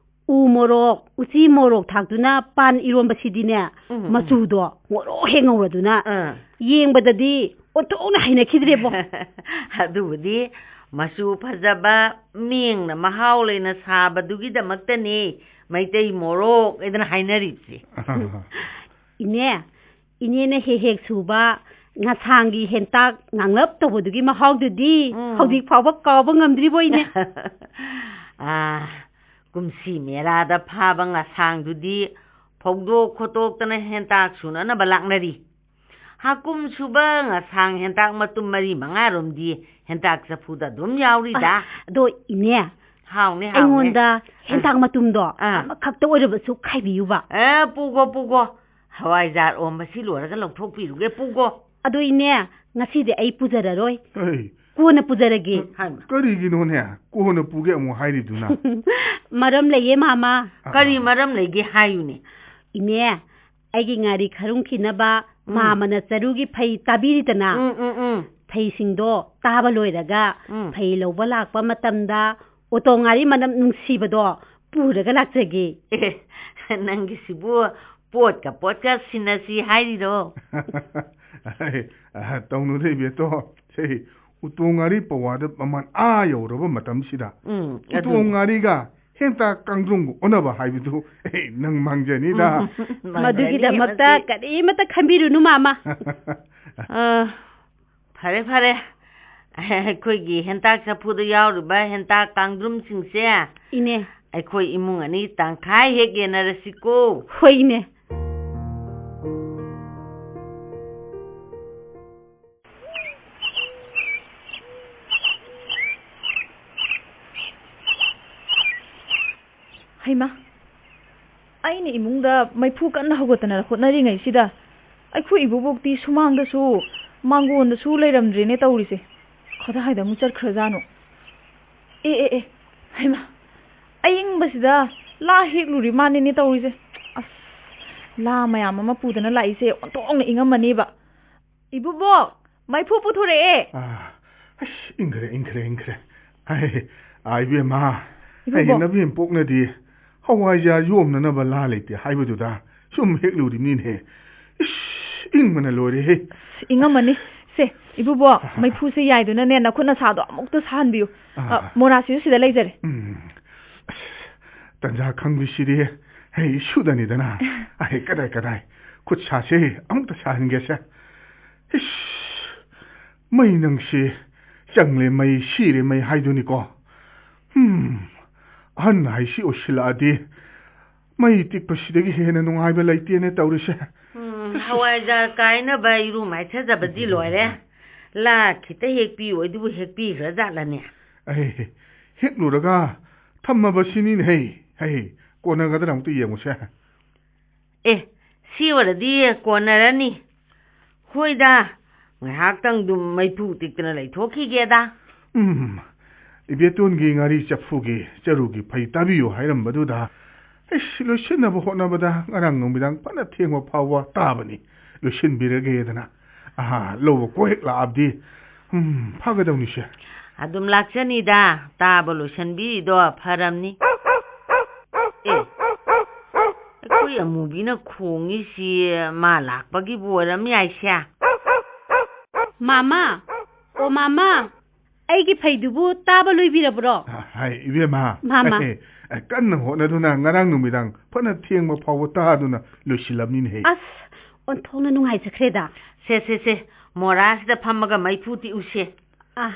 ꯎ ꯃꯣꯔꯣꯛ, ꯎꯆꯤ ꯃꯣꯔꯣꯛ ꯊꯥꯛꯇꯨꯅ ꯄꯥꯟ ꯏꯔꯣꯝꯕꯁꯤꯗꯤꯅꯦ, ꯎꯝ, ꯎꯝ꯫ ꯃꯆꯨꯗꯣ ꯉꯧꯔꯣꯛ ꯍꯦꯛ ꯉꯧꯔꯗꯨꯅ ꯑꯥ꯫ ꯌꯦꯡꯕꯗꯗꯤ ꯑꯣꯟꯊꯣꯛꯅ ꯍꯩꯅꯈꯤꯗ꯭ꯔꯦꯕꯣ꯫ ꯑꯗꯨꯕꯨꯗꯤ ꯃꯆꯨ ꯐꯖꯕ, ꯃꯤꯡꯅ ꯃꯍꯥꯎ ꯂꯩꯅ ꯁꯥꯕꯗꯨꯒꯤꯗꯃꯛꯇꯅꯤ ꯃꯩꯇꯩ ꯃꯣꯔꯣꯛ ꯍꯥꯏꯗꯅ ꯍꯥꯏꯅꯔꯤꯕꯁꯦ꯫ ꯏꯅꯦ, ꯏꯅꯦꯅ ꯍꯦꯛ ꯍꯦꯛ ꯁꯨꯕ ꯉꯁꯥꯡꯒꯤ ꯍꯦꯟꯇꯥꯛ ꯉꯥꯡꯂꯞ ꯇꯧꯕꯗꯨꯒꯤ ꯃꯍꯥꯎꯗꯨꯗꯤ ꯎꯝ꯫ ꯍꯧꯖꯤꯛ ꯐꯥꯎꯕ ꯀꯥꯎꯕ ꯉꯝꯗ꯭ꯔꯤꯕꯣ, ꯏꯅꯦ꯫ ꯑꯥ, ꯀꯨꯝꯁꯤ ꯃꯦꯂꯥꯗ ꯐꯥꯕ ꯉꯁꯥꯡꯗꯨꯗꯤ ꯐꯧꯗꯣꯛ ꯈꯣꯠꯇꯣꯛꯇꯅ ꯍꯦꯟꯇꯥꯛ ꯁꯨꯅꯅꯕ ꯂꯥꯛꯅꯔꯤ꯫ ꯍꯥꯀꯨꯝ ꯁꯨꯕ ꯉꯁꯥꯡ ꯍꯦꯟꯇꯥꯛ ꯃꯇꯨꯝ ꯃꯔꯤ ꯃꯉꯥꯔꯣꯝꯗꯤ ꯍꯦꯟꯇꯥꯛ ꯆꯐꯨꯗ ꯑꯗꯨꯝ ꯌꯥꯎꯔꯤꯗ꯫ ꯑ, ꯑꯗꯣ ꯏꯅꯦ, ꯍꯥꯎꯅꯦ, ꯍꯥꯎꯅꯦ꯫ ꯑꯩꯉꯣꯟꯗ ꯑ꯫ ꯍꯦꯟꯇꯥꯛ ꯃꯇꯨꯝꯗꯣ ꯑ꯫ ꯑꯃꯈꯛꯇ ꯑꯣꯏꯔꯕꯁꯨ ꯈꯥꯏꯕꯤꯌꯨꯕ꯫ ꯑꯦ, ꯄꯨꯒꯣ, ꯄꯨꯒꯣ꯫ ꯍꯋꯥꯏꯖꯥꯔ ꯑꯣꯝꯕꯁꯤ ꯂꯣꯏꯔꯒ ꯂꯧꯊꯣꯛꯄꯤꯔꯨꯒꯦ, ꯄꯨꯒꯣ꯫ ꯑꯗꯣ ꯏꯅꯦ, ꯉꯁꯤꯗꯤ ꯑꯩ ꯄꯨꯖꯔꯔꯣꯏ꯫ ꯑꯩ꯫ ꯀꯣꯟꯅ ꯄꯨꯖꯔꯒꯦ꯫ ꯎꯝ, ꯍꯥꯏꯃ꯫ ꯀꯔꯤꯒꯤꯅꯣꯅꯦ? ꯀꯣꯟꯅ ꯄꯨꯒꯦ ꯑꯃꯨꯛ ꯍꯥꯏꯔꯤꯗꯨꯅ? ꯃꯔꯝ ꯂꯩꯌꯦ, ꯃꯥꯃ꯫ ꯀꯔꯤ ꯑꯥ꯫ ꯃꯔꯝ ꯂꯩꯒꯦ ꯍꯥꯏꯌꯨꯅꯦ? ꯏꯅꯦ, ꯑꯩꯒꯤ ꯉꯥꯔꯤ ꯈꯔꯨꯡꯈꯤꯅꯕ ꯎꯝ꯫ ꯃꯥꯃꯅ ꯆꯔꯨꯒꯤ ꯐꯩ ꯇꯥꯕꯤꯔꯤꯗꯅ? ꯎꯝ, ꯎꯝ, ꯎꯝ꯫ ꯐꯩꯁꯤꯡꯗꯣ ꯇꯥꯕ ꯂꯣꯏꯔꯒ ꯎꯝ꯫ ꯐꯩ ꯂꯧꯕ ꯂꯥꯛꯄ ꯃꯇꯝꯗ ꯎꯇꯣꯡ ꯉꯥꯔꯤ ꯃꯅꯝ ꯅꯨꯡꯁꯤꯕꯗꯣ ꯄꯨꯔꯒ ꯂꯥꯛꯆꯒꯦ꯫ ꯑꯦ, ꯅꯪꯒꯤꯁꯤꯕꯨ ꯄꯣꯠꯀ ꯄꯣꯠꯀ ꯁꯤꯟꯅꯁꯤ ꯍꯥꯏꯔꯤꯔꯣ? ꯑꯦ, ꯇꯧꯅꯨꯗ ꯏꯕꯦꯇꯣ꯫ ꯁꯦ, ꯎꯇꯣꯡ ꯉꯥꯔꯤ ꯄꯋꯥꯗ ꯃꯃꯜ ꯑꯥ ꯌꯧꯔꯕ ꯃꯇꯝꯁꯤꯗ ꯎꯝ, ꯎꯇꯣꯡ ꯑꯗꯨꯅꯤ꯫ ꯉꯥꯔꯤꯒ ꯍꯦꯟꯇꯥꯛ ꯀꯥꯡꯗ꯭ꯔꯨꯝꯒ ꯑꯣꯟꯅꯕ ꯍꯥꯏꯕꯗꯨ, ꯑꯦ, ꯅꯪ ꯃꯥꯡꯖꯅꯤꯗ꯫ ꯃꯗꯨꯒꯤꯗꯃꯛꯇ ꯃꯁꯤ ꯀꯔꯤꯃꯠꯇ ꯈꯟꯕꯤꯔꯨꯅꯨ, ꯃꯥꯃ꯫ ꯑ, ꯐꯔꯦ, ꯐꯔꯦ꯫ ꯑꯩꯈꯣꯏꯒꯤ ꯍꯦꯟꯇꯥꯛ ꯆꯐꯨꯗ ꯌꯥꯎꯔꯤꯕ ꯍꯦꯟꯇꯥꯛ ꯀꯥꯡꯗ꯭ꯔꯨꯝꯁꯤꯡꯁꯦ ꯏꯅꯦ꯫ ꯑꯩꯈꯣꯏ ꯏꯃꯨꯡ ꯑꯅꯤ ꯇꯪꯈꯥꯏ ꯍꯦꯛ ꯌꯦꯟꯅꯔꯁꯤꯀꯣ꯫ ꯍꯣꯏ, ꯏꯅꯦ꯫ ꯍꯩꯃꯥ, ꯑꯩꯅ ꯏꯃꯨꯡꯗ ꯃꯩꯐꯨ ꯀꯟꯅ ꯍꯧꯒꯠꯇꯅ ꯍꯣꯠꯅꯔꯤꯉꯩꯁꯤꯗ, ꯑꯩꯈꯣꯏ ꯏꯕꯣꯕꯣꯛꯇꯤ ꯁꯨꯃꯥꯡꯗꯁꯨ, ꯃꯥꯡꯒꯣꯟꯗꯁꯨ ꯂꯩꯔꯝꯗ꯭ꯔꯦꯅꯦ ꯇꯧꯔꯤꯁꯦ꯫ ꯀꯗꯥꯏꯗ ꯑꯃꯨꯛ ꯆꯠꯈ꯭ꯔꯖꯥꯠꯅꯣ? ꯑꯦ, ꯑꯦ, ꯑꯦ, ꯍꯩꯃꯥ, ꯑꯏꯪꯕꯁꯤꯗ ꯂꯥ ꯍꯦꯛꯂꯨꯔꯤ ꯃꯥꯅꯤꯅꯦ ꯇꯧꯔꯤꯁꯦ꯫ ꯑꯁ, ꯂꯥ ꯃꯌꯥꯝ ꯑꯃ ꯄꯨꯗꯅ ꯂꯥꯛꯏꯁꯦ ꯑꯣꯟꯊꯣꯛꯅ ꯏꯪꯉꯝꯃꯅꯦꯕ꯫ ꯏꯕꯨꯕꯣꯛ, ꯃꯩꯐꯨ ꯄꯨꯊꯣꯔꯛꯑꯦ꯫ ꯑꯥ, ꯑꯁ, ꯏꯪꯈ꯭ꯔꯦ, ꯏꯪꯈ꯭ꯔꯦ, ꯏꯪꯈ꯭ꯔꯦ꯫ ꯑꯩ, ꯑꯥ, ꯏꯕꯦꯝꯃ, ꯏꯕꯨꯕꯣꯛ꯫ ꯑꯩ ꯅꯕꯦꯝꯄꯣꯛꯅꯗꯤ ꯍꯋꯥꯏꯖꯥꯔ ꯌꯣꯝꯅꯅꯕ ꯂꯥ ꯂꯩꯇꯦ ꯍꯥꯏꯕꯗꯨꯗ ꯁꯨꯝ ꯍꯦꯛꯂꯨꯔꯤꯕꯅꯤꯅꯦꯍꯦ꯫ ꯏꯁ, ꯏꯪꯕꯅ ꯂꯣꯏꯔꯦꯍꯦ꯫ ꯑꯁ, ꯏꯪꯉꯝꯃꯅꯤ꯫ ꯁꯦ, ꯏꯕꯨꯕꯣꯛ, ꯃꯩꯐꯨꯁꯦ ꯌꯥꯏꯗꯨꯅꯅꯦ, ꯅꯈꯨꯠ ꯅꯁꯥꯗꯣ ꯑꯃꯨꯛꯇ ꯁꯥꯍꯟꯕꯤꯌꯨ꯫ ꯑꯥ, ꯑꯥ꯫ ꯃꯣꯔꯥꯁꯤꯁꯨ ꯁꯤꯗ ꯂꯩꯖꯔꯦ꯫ ꯎꯝ꯫ ꯑꯁ, ꯇꯟꯖꯥ ꯈꯪꯕꯤꯁꯤꯗꯤ, ꯍꯩ, ꯁꯨꯗꯅꯤꯗꯅ꯫ ꯑꯩ, ꯀꯗꯥꯏ, ꯀꯗꯥꯏ, ꯈꯨꯠ ꯁꯥꯁꯦ ꯑꯃꯨꯛꯇ ꯁꯥꯍꯟꯒꯦꯁꯦ꯫ ꯏꯁ, ꯃꯩ ꯅꯪꯁꯤ ꯆꯪꯂꯦ ꯃꯩ, ꯁꯤꯔꯦ ꯃꯩ ꯍꯥꯏꯗꯨꯅꯤꯀꯣ꯫ ꯍꯨꯝ, ꯑꯍꯟ ꯍꯥꯏꯁꯤ ꯑꯣꯏꯁꯤꯜꯂꯛꯑꯗꯤ ꯃꯩ ꯇꯤꯛꯄꯁꯤꯗꯒꯤ ꯍꯦꯟꯅ ꯅꯨꯡꯉꯥꯏꯕ ꯂꯩꯇꯦꯅꯦ ꯇꯧꯔꯤꯁꯦ꯫ ꯎꯝ, ꯍꯋꯥꯏꯖꯥꯔ ꯀꯥꯏꯅꯕ ꯏꯔꯨ ꯃꯥꯏꯊꯖꯕꯗꯤ ꯂꯣꯏꯔꯦ꯫ ꯂꯥ ꯈꯤꯇ ꯍꯦꯛꯄꯤꯌꯨ, ꯑꯗꯨꯕꯨ ꯍꯦꯛꯄꯤꯈ꯭ꯔꯖꯥꯠꯂꯅꯦ? ꯑꯩ ꯍꯦꯛꯂꯨꯔꯒ ꯊꯝꯃꯕꯁꯤꯅꯤꯅꯦ꯫ ꯍꯩ, ꯍꯩ, ꯀꯣꯟꯅꯒꯗ꯭ꯔꯥ ꯑꯃꯨꯛꯇ ꯌꯦꯡꯉꯨꯁꯦ꯫ ꯑꯦ, ꯁꯤ ꯑꯣꯏꯔꯗꯤ ꯀꯣꯟꯅꯔꯅꯤ꯫ ꯍꯣꯏꯗ, ꯉꯥꯏꯍꯥꯛꯇꯪꯗꯨꯝ ꯃꯩꯐꯨ ꯇꯤꯛꯇꯅ ꯂꯩꯊꯣꯛꯈꯤꯒꯦꯗ꯫ ꯎꯝ, ꯏꯕꯦꯇꯣꯟꯒꯤ ꯉꯥꯔꯤ ꯆꯐꯨꯒꯤ ꯆꯔꯨꯒꯤ ꯐꯩ ꯇꯥꯕꯤꯌꯨ ꯍꯥꯏꯔꯝꯕꯗꯨꯗ, ꯑꯩꯁ, ꯂꯣꯏꯁꯤꯟꯅꯕ ꯍꯣꯠꯅꯕꯗ ꯉꯔꯥꯡ ꯅꯨꯃꯤꯗꯥꯡ ꯐꯅ ꯊꯦꯡꯕ ꯐꯥꯎꯕ ꯇꯥꯕꯅꯤ꯫ ꯂꯣꯏꯁꯤꯟꯕꯤꯔꯒꯦꯗꯅ꯫ ꯑꯍꯥ, ꯂꯧꯕ ꯀꯣꯏ ꯍꯦꯛ ꯂꯥꯛꯑꯕꯗꯤ, ꯎꯝ, ꯐꯒꯗꯧꯅꯤꯁꯦ꯫ ꯑꯗꯨꯝ ꯂꯥꯛꯆꯅꯤꯗ, ꯇꯥꯕ ꯂꯣꯏꯁꯟꯕꯤꯔꯤꯗꯣ ꯐꯔꯝꯅꯤ꯫ ꯑꯦ, ꯑꯩꯈꯣꯏ ꯑꯃꯨꯕꯤꯅ ꯈꯣꯡꯉꯤꯁꯤ ꯃꯥ ꯂꯥꯛꯄꯒꯤꯕꯨ ꯑꯣꯏꯔꯝ ꯌꯥꯏꯁꯦ꯫ ꯃꯥꯃꯥ, ꯑꯣ ꯃꯥꯃꯥ, ꯑꯩꯒꯤ ꯐꯩꯗꯨꯕꯨ ꯇꯥꯕ ꯂꯣꯏꯕꯤꯔꯕ꯭ꯔꯣ? ꯍꯥꯏ, ꯏꯕꯦꯝꯃ꯫ ꯃꯥꯃꯥ꯫ ꯑꯦ, ꯑꯦ, ꯀꯟꯅ ꯍꯣꯠꯅꯗꯨꯅ ꯉꯔꯥꯡ ꯅꯨꯃꯤꯗꯥꯡ ꯐꯅ ꯊꯦꯡꯕ ꯐꯥꯎꯕ ꯇꯥꯗꯨꯅ ꯂꯣꯏꯁꯤꯜꯂꯝꯅꯤꯅꯦꯍꯦ꯫ ꯑꯁ, ꯑꯣꯟꯊꯣꯛꯅ ꯅꯨꯡꯉꯥꯏꯖꯈ꯭ꯔꯦꯗ꯫ ꯁꯦ, ꯁꯦ, ꯁꯦ, ꯃꯣꯔꯥꯁꯤꯗ ꯐꯝꯃꯒ ꯃꯩꯐꯨ ꯇꯤꯛꯎꯁꯦ꯫ ꯑꯥ,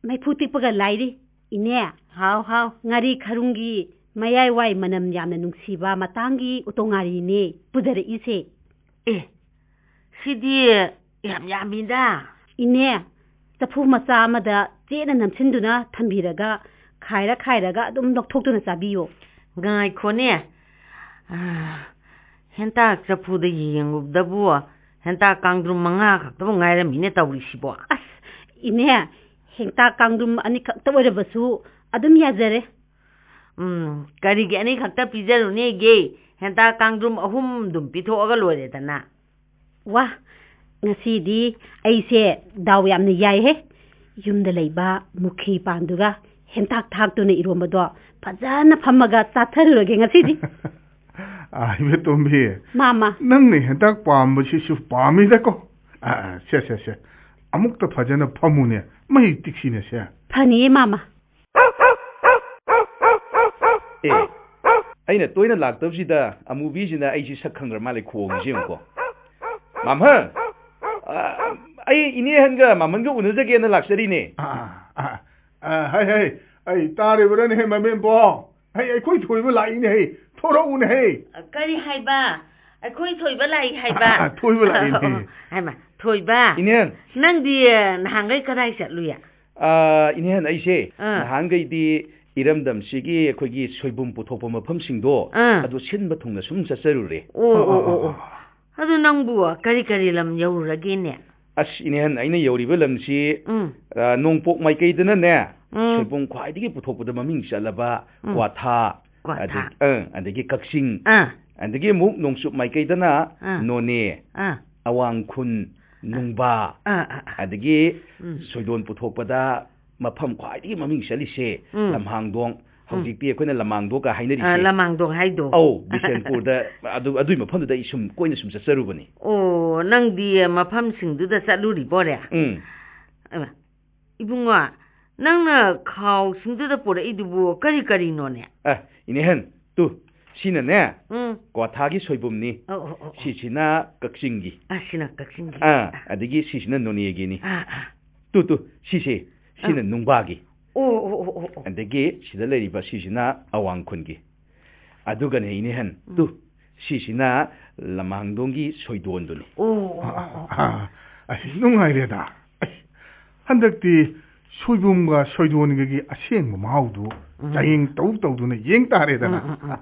ꯃꯩꯐꯨ ꯇꯤꯛꯄꯒ ꯂꯥꯏꯔꯤ꯫ ꯏꯅꯦ꯫ ꯍꯥꯎ, ꯍꯥꯎ꯫ ꯉꯥꯔꯤ ꯈꯔꯨꯡꯒꯤ ꯃꯌꯥꯏ ꯋꯥꯏ ꯃꯅꯝ ꯌꯥꯝꯅ ꯅꯨꯡꯁꯤꯕ ꯃꯇꯥꯡꯒꯤ ꯎꯇꯣꯡ ꯉꯥꯔꯤꯅꯦ ꯄꯨꯖꯔꯛꯏꯁꯦ꯫ ꯑꯦ, ꯁꯤꯗꯤ ꯌꯥꯝ ꯌꯥꯝꯃꯤꯗ꯫ ꯏꯅꯦ, ꯆꯐꯨ ꯃꯆꯥ ꯑꯃꯗ ꯆꯦꯠꯅ ꯅꯝꯁꯤꯟꯗꯨꯅ ꯊꯝꯕꯤꯔꯒ ꯈꯥꯏꯔ ꯈꯥꯏꯔꯒ ꯑꯗꯨꯝ ꯂꯧꯊꯣꯛꯇꯨꯅ ꯆꯥꯕꯤꯌꯣ꯫ ꯉꯥꯏꯈꯣꯅꯦ꯫ ꯑꯥ, ꯍꯦꯟꯇꯥꯛ ꯆꯐꯨꯗ ꯌꯦꯡꯉꯨꯕꯗꯕꯨ ꯍꯦꯟꯇꯥꯛ ꯀꯥꯡꯗ꯭ꯔꯨꯝ ꯃꯉꯥ ꯈꯛꯇꯕꯨ ꯉꯥꯏꯔꯝꯃꯤꯅꯦ ꯇꯧꯔꯤꯁꯤꯕꯣ꯫ ꯑꯁ, ꯏꯅꯦ, ꯍꯦꯟꯇꯥꯛ ꯀꯥꯡꯗ꯭ꯔꯨꯝ ꯑꯅꯤꯈꯛꯇ ꯑꯣꯏꯔꯕꯁꯨ ꯑꯗꯨꯝ ꯌꯥꯖꯔꯦ꯫ ꯎꯝ, ꯀꯔꯤꯒꯤ ꯑꯅꯤꯈꯛꯇ ꯄꯤꯖꯔꯨꯅꯦꯒꯦ? ꯍꯦꯟꯇꯥꯛ ꯀꯥꯡꯗ꯭ꯔꯨꯝ ꯑꯍꯨꯝ ꯑꯗꯨꯝ ꯄꯤꯊꯣꯛꯑꯒ ꯂꯣꯏꯔꯦꯗꯅ꯫ ꯋꯥ, ꯉꯁꯤꯗꯤ ꯑꯩꯁꯦ ꯗꯥꯎ ꯌꯥꯝꯅ ꯌꯥꯏꯍꯦ꯫ ꯌꯨꯝꯗ ꯂꯩꯕ ꯃꯨꯈꯤ ꯄꯥꯟꯗꯨꯒ ꯍꯦꯟꯇꯥꯛ ꯊꯥꯛꯇꯨꯅ ꯏꯔꯣꯝꯕꯗꯣ ꯐꯖꯅ ꯐꯝꯃꯒ ꯆꯥꯊꯔꯨꯔꯒꯦ ꯉꯁꯤꯗꯤ꯫ ꯑꯥ, ꯏꯕꯦꯇꯣꯝꯕꯤ꯫ ꯃꯥꯃ꯫ ꯅꯪꯅ ꯍꯦꯟꯇꯥꯛ ꯄꯥꯝꯕꯁꯤꯁꯨ ꯄꯥꯝꯃꯤꯗꯀꯣ꯫ ꯑꯥ, ꯑꯥ, ꯁꯦ, ꯁꯦ, ꯁꯦ꯫ ꯑꯃꯨꯛꯇ ꯐꯖꯅ ꯐꯝꯃꯨꯅꯦ꯫ ꯃꯩ ꯇꯤꯛꯁꯤꯅꯦ ꯁꯦ꯫ ꯐꯅꯤꯌꯦ, ꯃꯥꯃ꯫ ꯑꯦ, ꯑꯩꯅ ꯇꯣꯏꯅ ꯂꯥꯛꯇꯕꯁꯤꯗ ꯑꯃꯨꯕꯤꯁꯤꯅ ꯑꯩꯁꯤ ꯁꯛ ꯈꯪꯈ꯭ꯔ ꯃꯥꯜꯂꯦ ꯈꯣꯡꯁꯤ ꯌꯦꯡꯉꯨꯀꯣ꯫ ꯃꯥꯝꯍꯟ! ꯑ, ꯑꯩ ꯏꯅꯦ ꯑꯍꯟꯒ ꯃꯥꯝꯍꯟꯒ ꯎꯅꯖꯒꯦꯅ ꯂꯥꯛꯆꯔꯤꯅꯦ꯫ ꯑꯥ, ꯑꯥ, ꯑꯥ, ꯍꯩ, ꯍꯩ, ꯑꯩ ꯇꯥꯔꯤꯕ꯭ꯔꯥꯅꯦꯍꯦ ꯃꯃꯦꯝꯕꯣ? ꯍꯩ, ꯑꯩꯈꯣꯏ ꯊꯣꯏꯕ ꯂꯥꯛꯏꯅꯦꯍꯦ, ꯊꯣꯔꯛꯎꯅꯦꯍꯦ꯫ ꯀꯔꯤ ꯍꯥꯏꯕ? ꯑꯩꯈꯣꯏ ꯊꯣꯏꯕ ꯂꯥꯛꯏ ꯍꯥꯏꯕ? ꯑꯥ, ꯊꯣꯏꯕ ꯂꯥꯛꯏꯅꯦ꯫ ꯍꯥꯏꯃ, ꯊꯣꯏꯕ, ꯏꯅꯦ꯫ ꯅꯪꯗꯤ, ꯑ, ꯅꯍꯥꯟꯈꯩ ꯀꯗꯥꯏ ꯆꯠꯂꯨꯏ? ꯑ, ꯏꯅꯦꯍꯟ, ꯑꯩꯁꯦ ꯑꯥ꯫ ꯅꯍꯥꯟꯈꯩꯗꯤ ꯏꯔꯝꯗꯝꯁꯤꯒꯤ ꯑꯩꯈꯣꯏꯒꯤ ꯁꯣꯏꯕꯨꯝ ꯄꯨꯊꯣꯛꯄ ꯃꯐꯝꯁꯤꯡꯗꯣ ꯑꯥ꯫ ꯑꯗꯨ ꯁꯤꯟꯕ ꯊꯨꯡꯅ ꯁꯨꯝ ꯆꯠꯆꯔꯨꯔꯦ꯫ ꯑꯣ, ꯑꯣ, ꯑꯣ, ꯑꯣ꯫ ꯑꯗꯨ ꯅꯪꯕꯨ ꯀꯔꯤ ꯀꯔꯤ ꯂꯝ ꯌꯧꯔꯨꯔꯒꯦꯅꯦ? ꯑꯁ, ꯏꯅꯦꯍꯟ, ꯑꯩꯅ ꯌꯧꯔꯤꯕ ꯂꯝꯁꯤ, ꯎꯝ꯫ ꯑ, ꯅꯣꯡꯄꯣꯛ ꯃꯥꯏꯀꯩꯗꯅꯅꯦ, ꯎꯝ꯫ ꯁꯣꯏꯕꯨꯝ ꯈ꯭ꯋꯥꯏꯗꯒꯤ ꯄꯨꯊꯣꯛꯄꯗ ꯃꯃꯤꯡ ꯆꯠꯂꯕ ꯎꯝ꯫ ꯀ꯭ꯋꯥꯊꯥ, ꯀ꯭ꯋꯥꯊꯥ꯫ ꯑꯗꯒꯤ, ꯑ, ꯑꯗꯒꯤ ꯀꯛꯆꯤꯡ, ꯑꯥ꯫ ꯑꯗꯒꯤ ꯑꯃꯨꯛ ꯅꯣꯡꯆꯨꯞ ꯃꯥꯏꯀꯩꯗꯅ ꯑꯥ꯫ ꯅꯣꯅꯦ, ꯑꯥ꯫ ꯑꯋꯥꯡꯈꯨꯜ, ꯅꯨꯡꯕꯥ, ꯑꯥ, ꯑꯥ, ꯑꯥ꯫ ꯑꯗꯒꯤ ꯎꯝ꯫ ꯁꯣꯏꯗꯣꯟ ꯄꯨꯊꯣꯛꯄꯗ ꯃꯐꯝ ꯈ꯭ꯋꯥꯏꯗꯒꯤ ꯃꯃꯤꯡ ꯆꯠꯂꯤꯁꯦ ꯎꯝ꯫ ꯂꯝꯍꯥꯡꯗꯣꯡ, ꯎꯝ꯫ ꯍꯧꯖꯤꯛꯇꯤ ꯑꯩꯈꯣꯏꯅ ꯂꯃꯥꯡꯗꯣꯛꯀ ꯑꯥ, ꯍꯥꯏꯅꯔꯤꯁꯦ꯫ ꯂꯃꯥꯡꯗꯣꯡ ꯍꯥꯏꯗꯣ꯫ ꯑꯧ, ꯕꯤꯁꯦꯟꯄꯨꯔꯗ ꯑꯗꯨ, ꯑꯗꯨꯏ ꯃꯐꯝꯗꯨꯗ ꯑꯩ ꯁꯨꯝ ꯀꯣꯏꯅ ꯁꯨꯝ ꯆꯠꯆꯔꯨꯕꯅꯤ꯫ ꯑꯣ, ꯅꯪꯗꯤ ꯃꯐꯝꯁꯤꯡꯗꯨꯗ ꯆꯠꯂꯨꯔꯤꯕꯣꯔꯦ? ꯎꯝ꯫ ꯑꯩꯃ, ꯏꯕꯨꯡꯉꯣ, ꯅꯪꯅ ꯈꯥꯎꯁꯤꯡꯗꯨꯗ ꯄꯨꯔꯛꯏꯗꯨꯕꯨ ꯀꯔꯤ ꯀꯔꯤꯅꯣꯅꯦ? ꯑꯦ, ꯏꯅꯦꯍꯟ, ꯇꯨ, ꯁꯤꯅꯅꯦ, ꯎꯝ꯫ ꯀ꯭ꯋꯥꯊꯥꯒꯤ ꯁꯣꯏꯕꯨꯝꯅꯤ꯫ ꯑꯣ, ꯑꯣ, ꯑꯣ, ꯑꯣ꯫ ꯁꯤꯁꯤꯅ ꯀꯛꯆꯤꯡꯒꯤ꯫ ꯑ, ꯁꯤꯅ ꯀꯛꯆꯤꯡꯒꯤ꯫ ꯑꯥ, ꯑꯗꯒꯤ ꯁꯤꯁꯤꯅ ꯅꯣꯅꯦꯒꯤꯅꯤ꯫ ꯑꯥ, ꯑꯥ꯫ ꯇꯨ, ꯇꯨ, ꯁꯤꯁꯦ, ꯁꯤꯅ ꯑꯥ꯫ ꯅꯨꯡꯕꯥꯒꯤ꯫ ꯑꯣ, ꯑꯣ, ꯑꯣ, ꯑꯣ, ꯑꯣ꯫ ꯑꯗꯒꯤ ꯁꯤꯗ ꯂꯩꯔꯤꯕ ꯁꯤꯁꯤꯅ ꯑꯋꯥꯡ ꯈꯨꯟꯒꯤ꯫ ꯑꯗꯨꯒꯅꯦ, ꯏꯅꯦꯍꯟ, ꯎꯝ꯫ ꯇꯨ, ꯁꯤꯁꯤꯅ ꯂꯃꯥꯡꯗꯣꯡꯒꯤ ꯁꯣꯏꯗꯣꯟꯗꯨꯅꯤ꯫ ꯑꯣ, ꯑꯣ, ꯑꯣ, ꯑꯣ꯫ ꯑꯥ, ꯑꯁ, ꯅꯨꯡꯉꯥꯏꯔꯦꯗ꯫ ꯑꯁ, ꯍꯟꯗꯛꯇꯤ ꯁꯣꯏꯕꯨꯝꯒ ꯁꯣꯏꯗꯣꯟꯒꯒꯤ ꯑꯁꯦꯡꯕ ꯃꯍꯥꯎꯗꯨ ꯎꯝ꯫ ꯆꯌꯦꯡ ꯇꯧ ꯇꯧꯗꯨꯅ ꯌꯦꯡ ꯇꯥꯔꯦꯗꯅ꯫ ꯎꯝ, ꯎꯝ,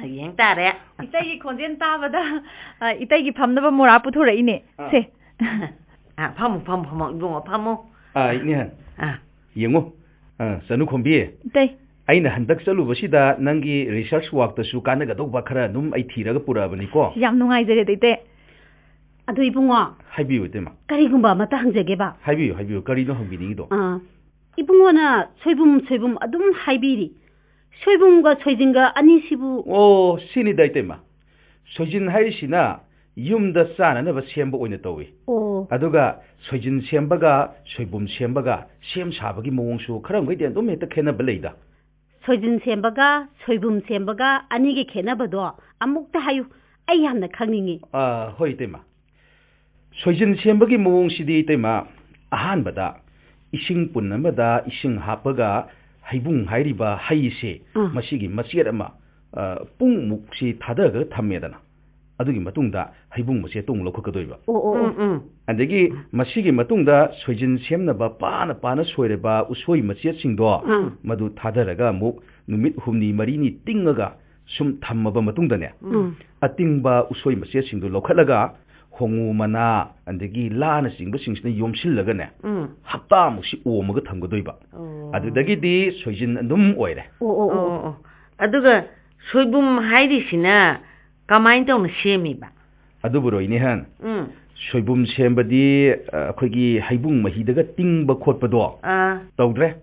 ꯎꯝ꯫ ꯌꯦꯡ ꯇꯥꯔꯦ꯫ ꯏꯇꯩꯒꯤ ꯈꯣꯟꯖꯦꯜ ꯇꯥꯕꯗ, ꯑ, ꯏꯇꯩꯒꯤ ꯐꯝꯅꯕ ꯃꯣꯔꯥ ꯄꯨꯊꯣꯔꯛꯏꯅꯦ꯫ ꯑꯥ꯫ ꯁꯦ꯫ ꯑꯥ, ꯐꯝꯃꯨ, ꯐꯝꯃꯨ, ꯐꯝꯃꯨ, ꯏꯕꯨꯡꯉꯣ, ꯐꯝꯃꯨ꯫ ꯑꯥ, ꯏꯅꯦ꯫ ꯑꯥ꯫ ꯌꯦꯡꯉꯨ, ꯑꯥ, ꯆꯅꯨꯈꯣꯝꯕꯤ꯫ ꯏꯇꯩ꯫ ꯑꯩꯅ ꯍꯟꯗꯛ ꯆꯠꯂꯨꯕꯁꯤꯗ ꯅꯪꯒꯤ research workꯇꯁꯨ ꯀꯥꯟꯅꯒꯗꯧꯕ ꯈꯔ ꯑꯗꯨꯝ ꯑꯩ ꯊꯤꯔꯒ ꯄꯨꯔꯛꯑꯕꯅꯤꯀꯣ꯫ ꯌꯥꯝ ꯅꯨꯡꯉꯥꯏꯖꯔꯦꯗ, ꯏꯇꯩ꯫ ꯑꯗꯨ ꯏꯕꯨꯡꯉꯣ, ꯍꯥꯏꯕꯤꯌꯨ, ꯏꯇꯩꯃ꯫ ꯀꯔꯤꯒꯨꯝꯕ ꯑꯃꯇ ꯍꯪꯖꯒꯦꯕ? ꯍꯥꯏꯕꯤꯌꯨ, ꯍꯥꯏꯕꯤꯌꯨ꯫ ꯀꯔꯤꯅꯣ ꯍꯪꯕꯤꯅꯤꯡꯉꯤꯗꯣ? ꯑꯥ, ꯏꯕꯨꯡꯉꯣꯅ ꯁꯣꯏꯕꯨꯝ, ꯁꯣꯏꯕꯨꯝ ꯑꯗꯨꯝ ꯍꯥꯏꯕꯤꯔꯤ꯫ ꯁꯣꯏꯕꯨꯝꯒ ꯁꯣꯏꯖꯤꯟꯒ ꯑꯅꯤꯁꯤꯕꯨ? ꯑꯣ, ꯁꯤꯅꯤꯗ, ꯏꯇꯩꯃ꯫ ꯁꯣꯏꯖꯤꯟ ꯍꯥꯏꯔꯤꯁꯤꯅ ꯌꯨꯝꯗ ꯆꯥꯅꯅꯕ ꯁꯦꯝꯕ ꯑꯣꯏꯅ ꯇꯧꯏ꯫ ꯑꯣ꯫ ꯑꯗꯨꯒ ꯁꯣꯏꯖꯤꯟ ꯁꯦꯝꯕꯒ ꯁꯣꯏꯕꯨꯝ ꯁꯦꯝꯕꯒ ꯁꯦꯝ ꯁꯥꯕꯒꯤ ꯃꯑꯣꯡꯁꯨ ꯈꯔ ꯃꯈꯩꯗꯤ ꯑꯗꯨꯝ ꯍꯦꯛꯇ ꯈꯦꯠꯅꯕ ꯂꯩꯗ꯫ ꯁꯣꯏꯖꯤꯟ ꯁꯦꯝꯕꯒ ꯁꯣꯏꯕꯨꯝ ꯁꯦꯝꯕꯒ ꯑꯅꯤꯒꯤ ꯈꯦꯠꯅꯕꯗꯣ ꯑꯃꯨꯛꯇ ꯍꯥꯏꯌꯨ, ꯑꯩ ꯌꯥꯝꯅ ꯈꯪꯅꯤꯡꯉꯤ꯫ ꯑꯥ, ꯍꯣꯏ, ꯏꯇꯩꯃ꯫ ꯁꯣꯏꯖꯤꯟ ꯁꯦꯝꯕꯒꯤ ꯃꯑꯣꯡꯁꯤꯗꯤ, ꯏꯇꯩꯃ, ꯑꯍꯥꯟꯕꯗ ꯏꯁꯤꯡ ꯄꯨꯟ ꯑꯃꯗ ꯏꯁꯤꯡ ꯍꯥꯞꯄꯒ ꯍꯩꯕꯨꯡ ꯍꯥꯏꯔꯤꯕ ꯍꯩꯁꯦ, ꯑꯥ꯫ ꯃꯁꯤꯒꯤ ꯃꯆꯦꯠ ꯑꯃ, ꯑ, ꯄꯨꯡꯃꯨꯛꯁꯤ ꯊꯥꯗꯔꯒ ꯊꯝꯃꯦꯗꯅ꯫ ꯑꯗꯨꯒꯤ ꯃꯇꯨꯡꯗ ꯍꯩꯕꯨꯡ ꯃꯆꯦꯠꯇꯣ ꯑꯃꯨꯛ ꯂꯧꯈꯠꯀꯗꯣꯏꯕ꯫ ꯑꯣ, ꯑꯣ, ꯑꯣ꯫ ꯎꯝ, ꯎꯝ꯫ ꯑꯗꯒꯤ ꯃꯁꯤꯒꯤ ꯃꯇꯨꯡꯗ ꯁꯣꯏꯖꯤꯟ ꯁꯦꯝꯅꯕ ꯄꯥꯅ ꯄꯥꯅ ꯁꯣꯏꯔꯕ ꯎꯁꯣꯏ ꯃꯆꯦꯠꯁꯤꯡꯗꯣ, ꯎꯝ꯫ ꯃꯗꯨ ꯊꯥꯗꯔꯒ ꯑꯃꯨꯛ ꯅꯨꯃꯤꯠ ꯍꯨꯝꯅꯤ ꯃꯔꯤꯅꯤ ꯇꯤꯡꯉꯒ ꯁꯨꯝ ꯊꯝꯃꯕ ꯃꯇꯨꯡꯗꯅꯦ, ꯎꯝ꯫ ꯑꯇꯤꯡꯕ ꯎꯁꯣꯏ ꯃꯆꯦꯠꯁꯤꯡꯗꯣ ꯂꯧꯈꯠꯂꯒ ꯍꯣꯡꯉꯨ ꯃꯅꯥ, ꯑꯗꯒꯤ ꯂꯥꯅꯆꯤꯡꯕꯁꯤꯡꯁꯤꯅ ꯌꯣꯝꯁꯤꯜꯂꯒꯅꯦ, ꯎꯝ꯫ ꯍꯞꯇꯥꯃꯨꯛꯁꯤ ꯑꯣꯝꯃꯒ ꯊꯝꯒꯗꯣꯏꯕ꯫ ꯑꯣ꯫ ꯑꯗꯨꯗꯒꯤꯗꯤ ꯁꯣꯏꯖꯤꯟ ꯑꯗꯨꯝ ꯑꯣꯏꯔꯦ꯫ ꯑꯣ, ꯑꯣ, ꯑꯣ꯫ ꯑꯣ, ꯑꯣ꯫ ꯑꯗꯨꯒ ꯁꯣꯏꯕꯨꯝ ꯍꯥꯏꯔꯤꯁꯤꯅ ꯀꯃꯥꯏꯅ ꯇꯧꯅ ꯁꯦꯝꯃꯤꯕ? ꯑꯗꯨꯕꯨꯔꯣ, ꯏꯅꯦꯍꯟ? ꯎꯝ꯫ ꯁꯣꯏꯕꯨꯝ ꯁꯦꯝꯕꯗꯤ, ꯑ, ꯑꯩꯈꯣꯏꯒꯤ ꯍꯩꯕꯨꯡ ꯃꯍꯤꯗꯒ ꯇꯤꯡꯕ ꯈꯣꯠꯄꯗꯣ ꯑꯥ꯫ ꯇꯧꯗ꯭ꯔꯦ꯫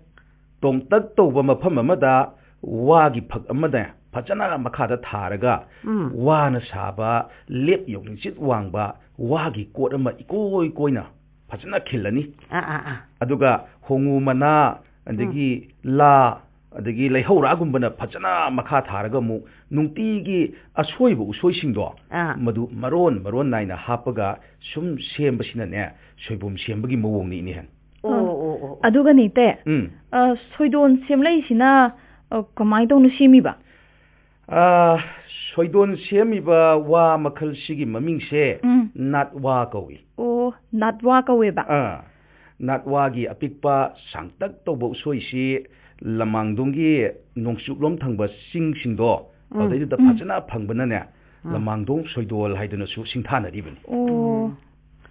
ꯇꯣꯡꯇꯛ ꯇꯧꯕ ꯃꯐꯝ ꯑꯃꯗ ꯋꯥꯒꯤ ꯐꯛ ꯑꯃꯗ ꯐꯖꯅ ꯃꯈꯥꯗ ꯊꯥꯔꯒ, ꯎꯝ꯫ ꯋꯥꯅ ꯁꯥꯕ, ꯂꯦꯞ ꯌꯧꯅꯤꯡꯆꯤꯠ ꯋꯥꯡꯕ ꯋꯥꯒꯤ ꯀꯣꯠ ꯑꯃ ꯏꯀꯣꯏ ꯀꯣꯏꯅ ꯐꯖꯅ ꯈꯤꯜꯂꯅꯤ꯫ ꯑꯥ, ꯑꯥ, ꯑꯥ꯫ ꯑꯗꯨꯒ ꯍꯣꯡꯉꯨ ꯃꯅꯥ, ꯑꯗꯒꯤ ꯂꯥ, ꯑꯗꯒꯤ ꯂꯩꯍꯧꯔꯥꯒꯨꯝꯕꯅ ꯐꯖꯅ ꯃꯈꯥ ꯊꯥꯔꯒ ꯑꯃꯨꯛ ꯅꯨꯡꯇꯤꯒꯤ ꯑꯁꯣꯏꯕ ꯎꯁꯣꯏꯁꯤꯡꯗꯣ ꯑꯥ꯫ ꯃꯗꯨ ꯃꯔꯣꯟ ꯃꯔꯣꯟ ꯅꯥꯏꯅ ꯍꯥꯞꯄꯒ ꯁꯨꯝ ꯁꯦꯝꯕꯁꯤꯅꯅꯦ, ꯁꯣꯏꯕꯨꯝ ꯁꯦꯝꯕꯒꯤ ꯃꯑꯣꯡꯅꯤ, ꯏꯅꯦꯍꯦꯟ꯫ ꯑꯣ, ꯑꯣ, ꯑꯣ, ꯑꯣ꯫ ꯑꯗꯨꯒꯅꯦ, ꯏꯇꯩ, ꯎꯝ꯫ ꯑ, ꯁꯣꯏꯗꯣꯟ ꯁꯦꯝꯂꯛꯏꯁꯤꯅ, ꯑ, ꯀꯃꯥꯏꯅ ꯇꯧꯅ ꯁꯦꯝꯃꯤꯕ? ꯑ, ꯁꯣꯏꯗꯣꯟ ꯁꯦꯝꯃꯤꯕ ꯋꯥ ꯃꯈꯜꯁꯤꯒꯤ ꯃꯃꯤꯡꯁꯦ ꯎꯝ꯫ ꯅꯥꯠꯋꯥ ꯀꯧꯏ꯫ ꯑꯣ, ꯅꯥꯠꯋꯥ ꯀꯧꯋꯦꯕ? ꯑꯥ, ꯅꯥꯠꯋꯥꯒꯤ ꯑꯄꯤꯛꯄ ꯁꯥꯡꯇꯛ ꯇꯧꯕ ꯎꯁꯣꯏꯁꯤ ꯂꯃꯥꯡꯗꯣꯡꯒꯤ ꯅꯣꯡꯆꯨꯞꯂꯣꯝ ꯊꯪꯕ ꯆꯤꯡꯁꯤꯡꯗꯣ, ꯎꯝ꯫ ꯑꯗꯩꯗꯨꯗ ꯎꯝ꯫ ꯐꯖꯅ ꯐꯪꯕꯅꯅꯦ, ꯎꯝ꯫ ꯂꯃꯥꯡꯗꯣꯡ ꯁꯣꯏꯗꯣꯜ ꯍꯥꯏꯗꯨꯅꯁꯨ ꯁꯤꯡꯊꯥꯅꯔꯤꯕꯅꯤ꯫ ꯑꯣ꯫ ꯎꯝ꯫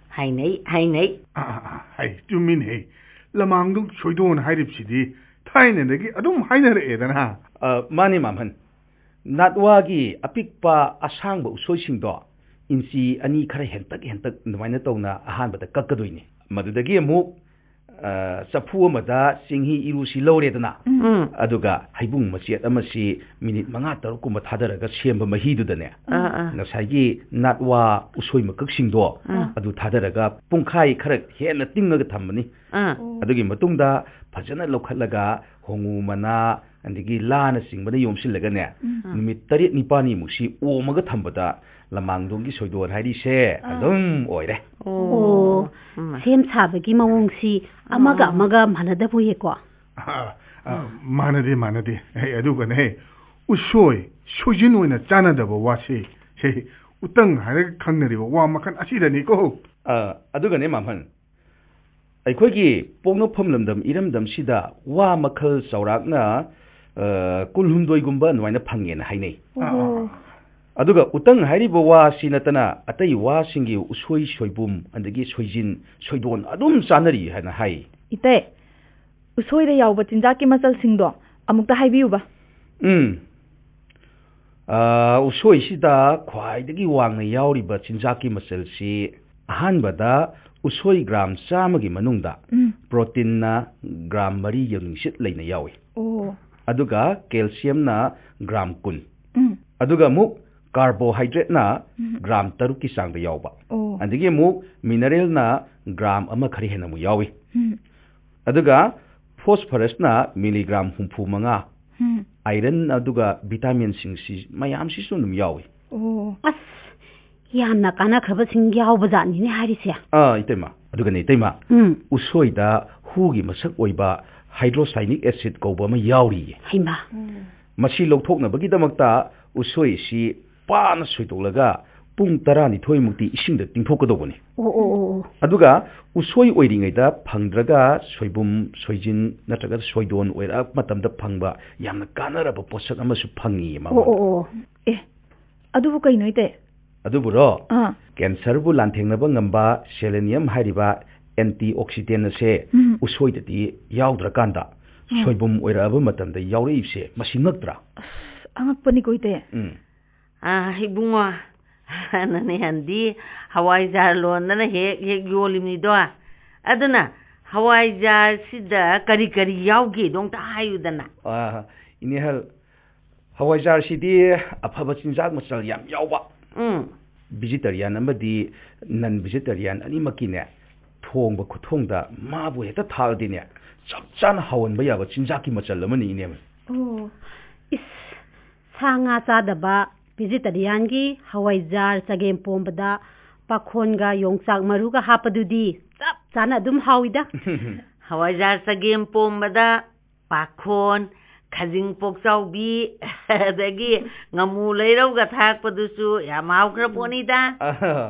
ꯍꯥꯏꯅꯩ, ꯍꯥꯏꯅꯩ꯫ ꯑꯥ, ꯑꯥ, ꯑꯥ, ꯍꯥꯏ, ꯆꯨꯝꯃꯤꯅꯦꯍꯦ꯫ ꯂꯃꯥꯡꯗꯣꯡ ꯁꯣꯏꯗꯣꯟ ꯍꯥꯏꯔꯤꯕꯁꯤꯗꯤ ꯊꯥꯏꯅꯗꯒꯤ ꯑꯗꯨꯝ ꯍꯥꯏꯅꯔꯛꯑꯦꯗꯅ꯫ ꯑ, ꯃꯥꯅꯤ, ꯃꯥꯝꯍꯟ꯫ ꯅꯥꯠꯋꯥꯒꯤ ꯑꯄꯤꯛꯄ ꯑꯁꯥꯡꯕ ꯎꯁꯣꯏꯁꯤꯡꯗꯣ ꯏꯟꯆꯤ ꯑꯅꯤ ꯈꯔ ꯍꯦꯟꯇꯛ ꯍꯦꯟꯇꯛ ꯑꯗꯨꯃꯥꯏꯅ ꯇꯧꯅ ꯑꯍꯥꯟꯕꯗ ꯀꯛꯀꯗꯣꯏꯅꯤ꯫ ꯃꯗꯨꯗꯒꯤ ꯑꯃꯨꯛ, ꯑ, ꯆꯐꯨ ꯑꯃꯗ ꯆꯦꯡꯍꯤ ꯏꯔꯨꯁꯤ ꯂꯧꯔꯦꯗꯅ, ꯎꯝ꯫ ꯑꯗꯨꯒ ꯍꯩꯕꯨꯡ ꯃꯆꯦꯠ ꯑꯃꯁꯤ ꯃꯤꯅꯤꯠ ꯃꯉꯥ ꯇꯔꯨꯛ ꯀꯨꯝꯕ ꯊꯥꯗꯔꯒ ꯁꯦꯝꯕ ꯃꯍꯤꯗꯨꯗꯅꯦ, ꯑꯥ, ꯑꯥ꯫ ꯉꯁꯥꯏꯒꯤ ꯅꯥꯠꯋꯥ ꯎꯁꯣꯏ ꯃꯀꯛꯁꯤꯡꯗꯣ ꯑꯥ꯫ ꯑꯗꯨ ꯊꯥꯗꯔꯒ ꯄꯨꯡꯈꯥꯏ ꯈꯔ ꯍꯦꯟꯅ ꯇꯤꯡꯉꯒ ꯊꯝꯃꯅꯤ꯫ ꯑꯥ꯫ ꯑꯣ꯫ ꯑꯗꯨꯒꯤ ꯃꯇꯨꯡꯗ ꯐꯖꯅ ꯂꯧꯈꯠꯂꯒ ꯍꯣꯡꯉꯨ ꯃꯅꯥ, ꯑꯗꯒꯤ ꯂꯥꯅꯆꯤꯡꯕꯅ ꯌꯣꯝꯁꯤꯜꯂꯒꯅꯦ, ꯎꯝ꯫ ꯅꯨꯃꯤꯠ ꯇꯔꯦꯠ ꯅꯤꯄꯥꯜꯅꯤꯃꯨꯛꯁꯤ ꯑꯣꯝꯃꯒ ꯊꯝꯕꯗ ꯂꯃꯥꯡꯗꯣꯡꯒꯤ ꯁꯣꯏꯗꯣꯟ ꯍꯥꯏꯔꯤꯁꯦ ꯑꯥ꯫ ꯑꯗꯨꯝ ꯑꯣꯏꯔꯦ꯫ ꯑꯣ, ꯎꯝ꯫ ꯁꯦꯝ ꯁꯥꯕꯒꯤ ꯃꯑꯣꯡꯁꯤ ꯑꯃꯒ ꯑꯥ꯫ ꯑꯃꯒ ꯃꯥꯟꯅꯗꯕ ꯎꯏꯌꯦꯀꯣ? ꯑꯥ, ꯑꯥ, ꯃꯥꯟꯅꯗꯦ, ꯃꯥꯟꯅꯗꯦ꯫ ꯑꯦ, ꯑꯗꯨꯒꯅꯦ, ꯎꯁꯣꯏ, ꯁꯣꯏꯖꯤꯟ ꯑꯣꯏꯅ ꯆꯥꯟꯅꯗꯕ ꯋꯥꯁꯦ, ꯍꯦ, ꯎꯇꯪ ꯍꯥꯏꯔꯒ ꯈꯪꯅꯔꯤꯕ ꯋꯥ ꯃꯈꯜ ꯑꯁꯤꯗꯅꯤꯀꯣ꯫ ꯑꯥ, ꯑꯗꯨꯒꯅꯦ, ꯃꯥꯝꯍꯟ, ꯑꯩꯈꯣꯏꯒꯤ ꯄꯣꯛꯅꯐꯝ ꯂꯝꯗꯝ ꯏꯔꯝꯗꯝꯁꯤꯗ ꯋꯥ ꯃꯈꯜ ꯆꯥꯎꯔꯥꯛꯅ, ꯑ, ꯀꯨꯟꯍꯨꯝꯗꯣꯏꯒꯨꯝꯕ ꯑꯗꯨꯃꯥꯏꯅ ꯐꯪꯉꯦꯅ ꯍꯥꯏꯅꯩ꯫ ꯑꯣꯍꯣ꯫ ꯑꯗꯨꯒ ꯎꯇꯪ ꯍꯥꯏꯔꯤꯕ ꯋꯥꯁꯤ ꯅꯠꯇꯅ ꯑꯇꯩ ꯋꯥꯁꯤꯡꯒꯤ ꯎꯁꯣꯏ, ꯁꯣꯏꯕꯨꯝ, ꯑꯗꯒꯤ ꯁꯣꯏꯖꯤꯟ, ꯁꯣꯏꯗꯣꯟ ꯑꯗꯨꯝ ꯆꯥꯅꯔꯤ ꯍꯥꯏꯅ ꯍꯥꯏ꯫ ꯏꯇꯩ, ꯎꯁꯣꯏꯗ ꯌꯥꯎꯕ ꯆꯤꯟꯖꯥꯛꯀꯤ ꯃꯆꯜꯁꯤꯡꯗꯣ ꯑꯃꯨꯛꯇ ꯍꯥꯏꯕꯤꯌꯨꯕ꯫ ꯎꯝ꯫ ꯑ, ꯎꯁꯣꯏꯁꯤꯗ ꯈ꯭ꯋꯥꯏꯗꯒꯤ ꯋꯥꯡꯅ ꯌꯥꯎꯔꯤꯕ ꯆꯤꯟꯖꯥꯛꯀꯤ ꯃꯆꯜꯁꯤ ꯑꯍꯥꯟꯕꯗ ꯎꯁꯣꯏ ꯒ꯭ꯔꯥꯝ ꯆꯥꯝꯃꯒꯤ ꯃꯅꯨꯡꯗ ꯎꯝ꯫ ꯄ꯭ꯔꯣꯇꯤꯟꯅ ꯒ꯭ꯔꯥꯝ ꯃꯔꯤꯒꯤ ꯅꯤꯡꯆꯤꯠ ꯂꯩꯅ ꯌꯥꯎꯏ꯫ ꯑꯣ꯫ ꯑꯗꯨꯒ ꯀꯦꯜꯁꯤꯌꯝꯅ ꯒ꯭ꯔꯥꯝ ꯀꯨꯟ꯫ ꯎꯝ꯫ ꯑꯗꯨꯒ ꯑꯃꯨꯛ ꯀꯥꯔꯕꯣꯍꯥꯏꯗ꯭ꯔꯦꯠꯅ ꯎꯝ꯫ ꯒ꯭ꯔꯥꯝ ꯇꯔꯨꯛꯀꯤ ꯆꯥꯡꯗ ꯌꯥꯎꯕ꯫ ꯑꯣ꯫ ꯑꯗꯒꯤ ꯑꯃꯨꯛ ꯃꯤꯅꯔꯦꯜꯅ ꯒ꯭ꯔꯥꯝ ꯑꯃ ꯈꯔ ꯍꯦꯟꯅ ꯑꯃꯨꯛ ꯌꯥꯎꯏ꯫ ꯎꯝ꯫ ꯑꯗꯨꯒ ꯐꯣꯁꯐꯔꯁꯅ ꯃꯤꯂꯤꯒ꯭ꯔꯥꯝ ꯍꯨꯝꯐꯨ ꯃꯉꯥ, ꯎꯝ꯫ ꯑꯥꯏꯔꯟ ꯑꯗꯨꯒ ꯚꯤꯇꯥꯃꯤꯟꯁꯤꯡꯁꯤ ꯃꯌꯥꯝꯁꯤꯁꯨ ꯑꯗꯨꯝ ꯌꯥꯎꯏ꯫ ꯑꯣ꯫ ꯑꯁ, ꯌꯥꯝꯅ ꯀꯥꯟꯅꯈ꯭ꯔꯕꯁꯤꯡ ꯌꯥꯎꯕ ꯖꯥꯠꯅꯤꯅꯦ ꯍꯥꯏꯔꯤꯁꯦ꯫ ꯑꯥ, ꯏꯇꯩꯃ꯫ ꯑꯗꯨꯒꯅꯦ, ꯏꯇꯩꯃ, ꯎꯝ꯫ ꯎꯁꯣꯏꯗ ꯍꯨꯒꯤ ꯃꯁꯛ ꯑꯣꯏꯕ ꯍꯥꯏꯗ꯭ꯔꯣꯁꯥꯏꯅꯤꯛ ꯑꯦꯁꯤꯗ ꯀꯧꯕ ꯑꯃ ꯌꯥꯎꯔꯤꯌꯦ꯫ ꯍꯩꯃꯥ꯫ ꯎꯝ꯫ ꯃꯁꯤ ꯂꯧꯊꯣꯛꯅꯕꯒꯤꯗꯃꯛꯇ ꯎꯁꯣꯏ ꯑꯁꯤ ꯄꯥꯅ ꯁꯣꯏꯗꯣꯛꯂꯒ ꯄꯨꯡ ꯇꯔꯥꯅꯤꯊꯣꯏꯃꯨꯛꯇꯤ ꯏꯁꯤꯡꯗ ꯇꯤꯡꯊꯣꯛꯀꯗꯧꯕꯅꯤ꯫ ꯑꯣ, ꯑꯣ, ꯑꯣ, ꯑꯣ꯫ ꯑꯗꯨꯒ ꯎꯁꯣꯏ ꯑꯣꯏꯔꯤꯉꯩꯗ ꯐꯪꯗ꯭ꯔꯒ ꯁꯣꯏꯕꯨꯝ, ꯁꯣꯏꯖꯤꯟ ꯅꯠꯇ꯭ꯔꯒ ꯁꯣꯏꯗꯣꯟ ꯑꯣꯏꯔꯛꯄ ꯃꯇꯝꯗ ꯐꯪꯕ ꯌꯥꯝꯅ ꯀꯥꯟꯅꯔꯕ ꯄꯣꯠꯁꯛ ꯑꯃꯁꯨ ꯐꯪꯉꯤꯌꯦ ꯑꯣ, ꯃꯉꯣꯟꯗ꯫ ꯑꯣ, ꯑꯣ꯫ ꯑꯦ, ꯑꯗꯨꯕꯨ ꯀꯩꯅꯣ, ꯏꯇꯩ? ꯑꯗꯨꯕꯨꯔꯣ? ꯑꯥ꯫ ꯀꯦꯟꯁꯔꯕꯨ ꯂꯥꯟꯊꯦꯡꯅꯕ ꯉꯝꯕ ꯁꯦꯂꯦꯅꯤꯌꯝ ꯍꯥꯏꯔꯤꯕ ꯑꯦꯟꯇꯤꯑꯣꯛꯁꯤꯗꯦꯟ ꯑꯁꯦ ꯎꯝ꯫ ꯎꯁꯣꯏꯗꯗꯤ ꯌꯥꯎꯗ꯭ꯔꯀꯥꯟꯗ ꯑꯥ꯫ ꯁꯣꯏꯕꯨꯝ ꯑꯣꯏꯔꯛꯑꯕ ꯃꯇꯝꯗ ꯌꯥꯎꯔꯛꯏꯕꯁꯦ ꯃꯁꯤ ꯉꯛꯇ꯭ꯔꯥ? ꯑꯁ, ꯑꯉꯛꯄꯅꯤꯀꯣ, ꯏꯇꯩ꯫ ꯎꯝ꯫ ꯑꯥ, ꯏꯕꯨꯡꯉꯣ, ꯅꯅꯦ ꯍꯟꯗꯤ ꯍꯋꯥꯏꯖꯥꯔ ꯂꯣꯟꯗꯅ ꯍꯦꯛ ꯍꯦꯛ ꯌꯣꯜꯂꯤꯕꯅꯤꯗꯣ꯫ ꯑꯗꯨꯅ ꯍꯋꯥꯏꯖꯥꯔꯁꯤꯗ ꯀꯔꯤ ꯀꯔꯤ ꯌꯥꯎꯒꯦꯗꯣ ꯑꯝꯇ ꯍꯥꯏꯌꯨꯗꯅ꯫ ꯑꯥ, ꯏꯅꯦꯍꯜ, ꯍꯋꯥꯏꯖꯥꯔꯁꯤꯗꯤ ꯑꯐꯕ ꯆꯤꯟꯖꯥꯛ ꯃꯆꯜ ꯌꯥꯝ ꯌꯥꯎꯕ꯫ ꯎꯝ꯫ ꯚꯦꯖꯤꯇꯦꯔꯤꯌꯥꯟ ꯑꯃꯗꯤ ꯅꯟ ꯚꯦꯖꯤꯇꯦꯔꯤꯌꯥꯟ ꯑꯅꯤꯃꯛꯀꯤꯅꯦ, ꯊꯣꯡꯕ ꯈꯨꯊꯣꯡꯗ ꯃꯥꯕꯨ ꯍꯦꯛꯇ ꯊꯥꯛꯑꯗꯤꯅꯦ, ꯆꯞ ꯆꯥꯅ ꯍꯥꯎꯍꯟꯕ ꯌꯥꯕ ꯆꯤꯟꯖꯥꯛꯀꯤ ꯃꯆꯜ ꯑꯃꯅꯤ, ꯏꯅꯦ꯫ ꯑꯣ, ꯏꯁ, ꯁꯥ ꯉꯥ ꯆꯥꯗꯕ ꯚꯦꯖꯤꯇꯦꯔꯤꯌꯥꯟꯒꯤ ꯍꯋꯥꯏꯖꯥꯔ ꯆꯒꯦꯝ ꯄꯣꯝꯕꯗ ꯄꯥꯈꯣꯟꯒ ꯌꯣꯡꯆꯥꯛ ꯃꯔꯨꯒ ꯍꯥꯞꯄꯗꯨꯗꯤ ꯆꯞ ꯆꯥꯅ ꯑꯗꯨꯝ ꯍꯥꯎꯏꯗ꯫ ꯍꯋꯥꯏꯖꯥꯔ ꯆꯒꯦꯝ ꯄꯣꯝꯕꯗ ꯄꯥꯈꯣꯟ, ꯈꯖꯤꯡ ꯄꯣꯛꯆꯥꯎꯕꯤ, ꯑꯗꯒꯤ ꯉꯥꯃꯨ ꯂꯩꯔꯧꯒ ꯊꯥꯛꯄꯗꯨꯁꯨ ꯌꯥꯝ ꯍꯥꯎꯈ꯭ꯔ ꯄꯣꯠꯅꯤꯗ꯫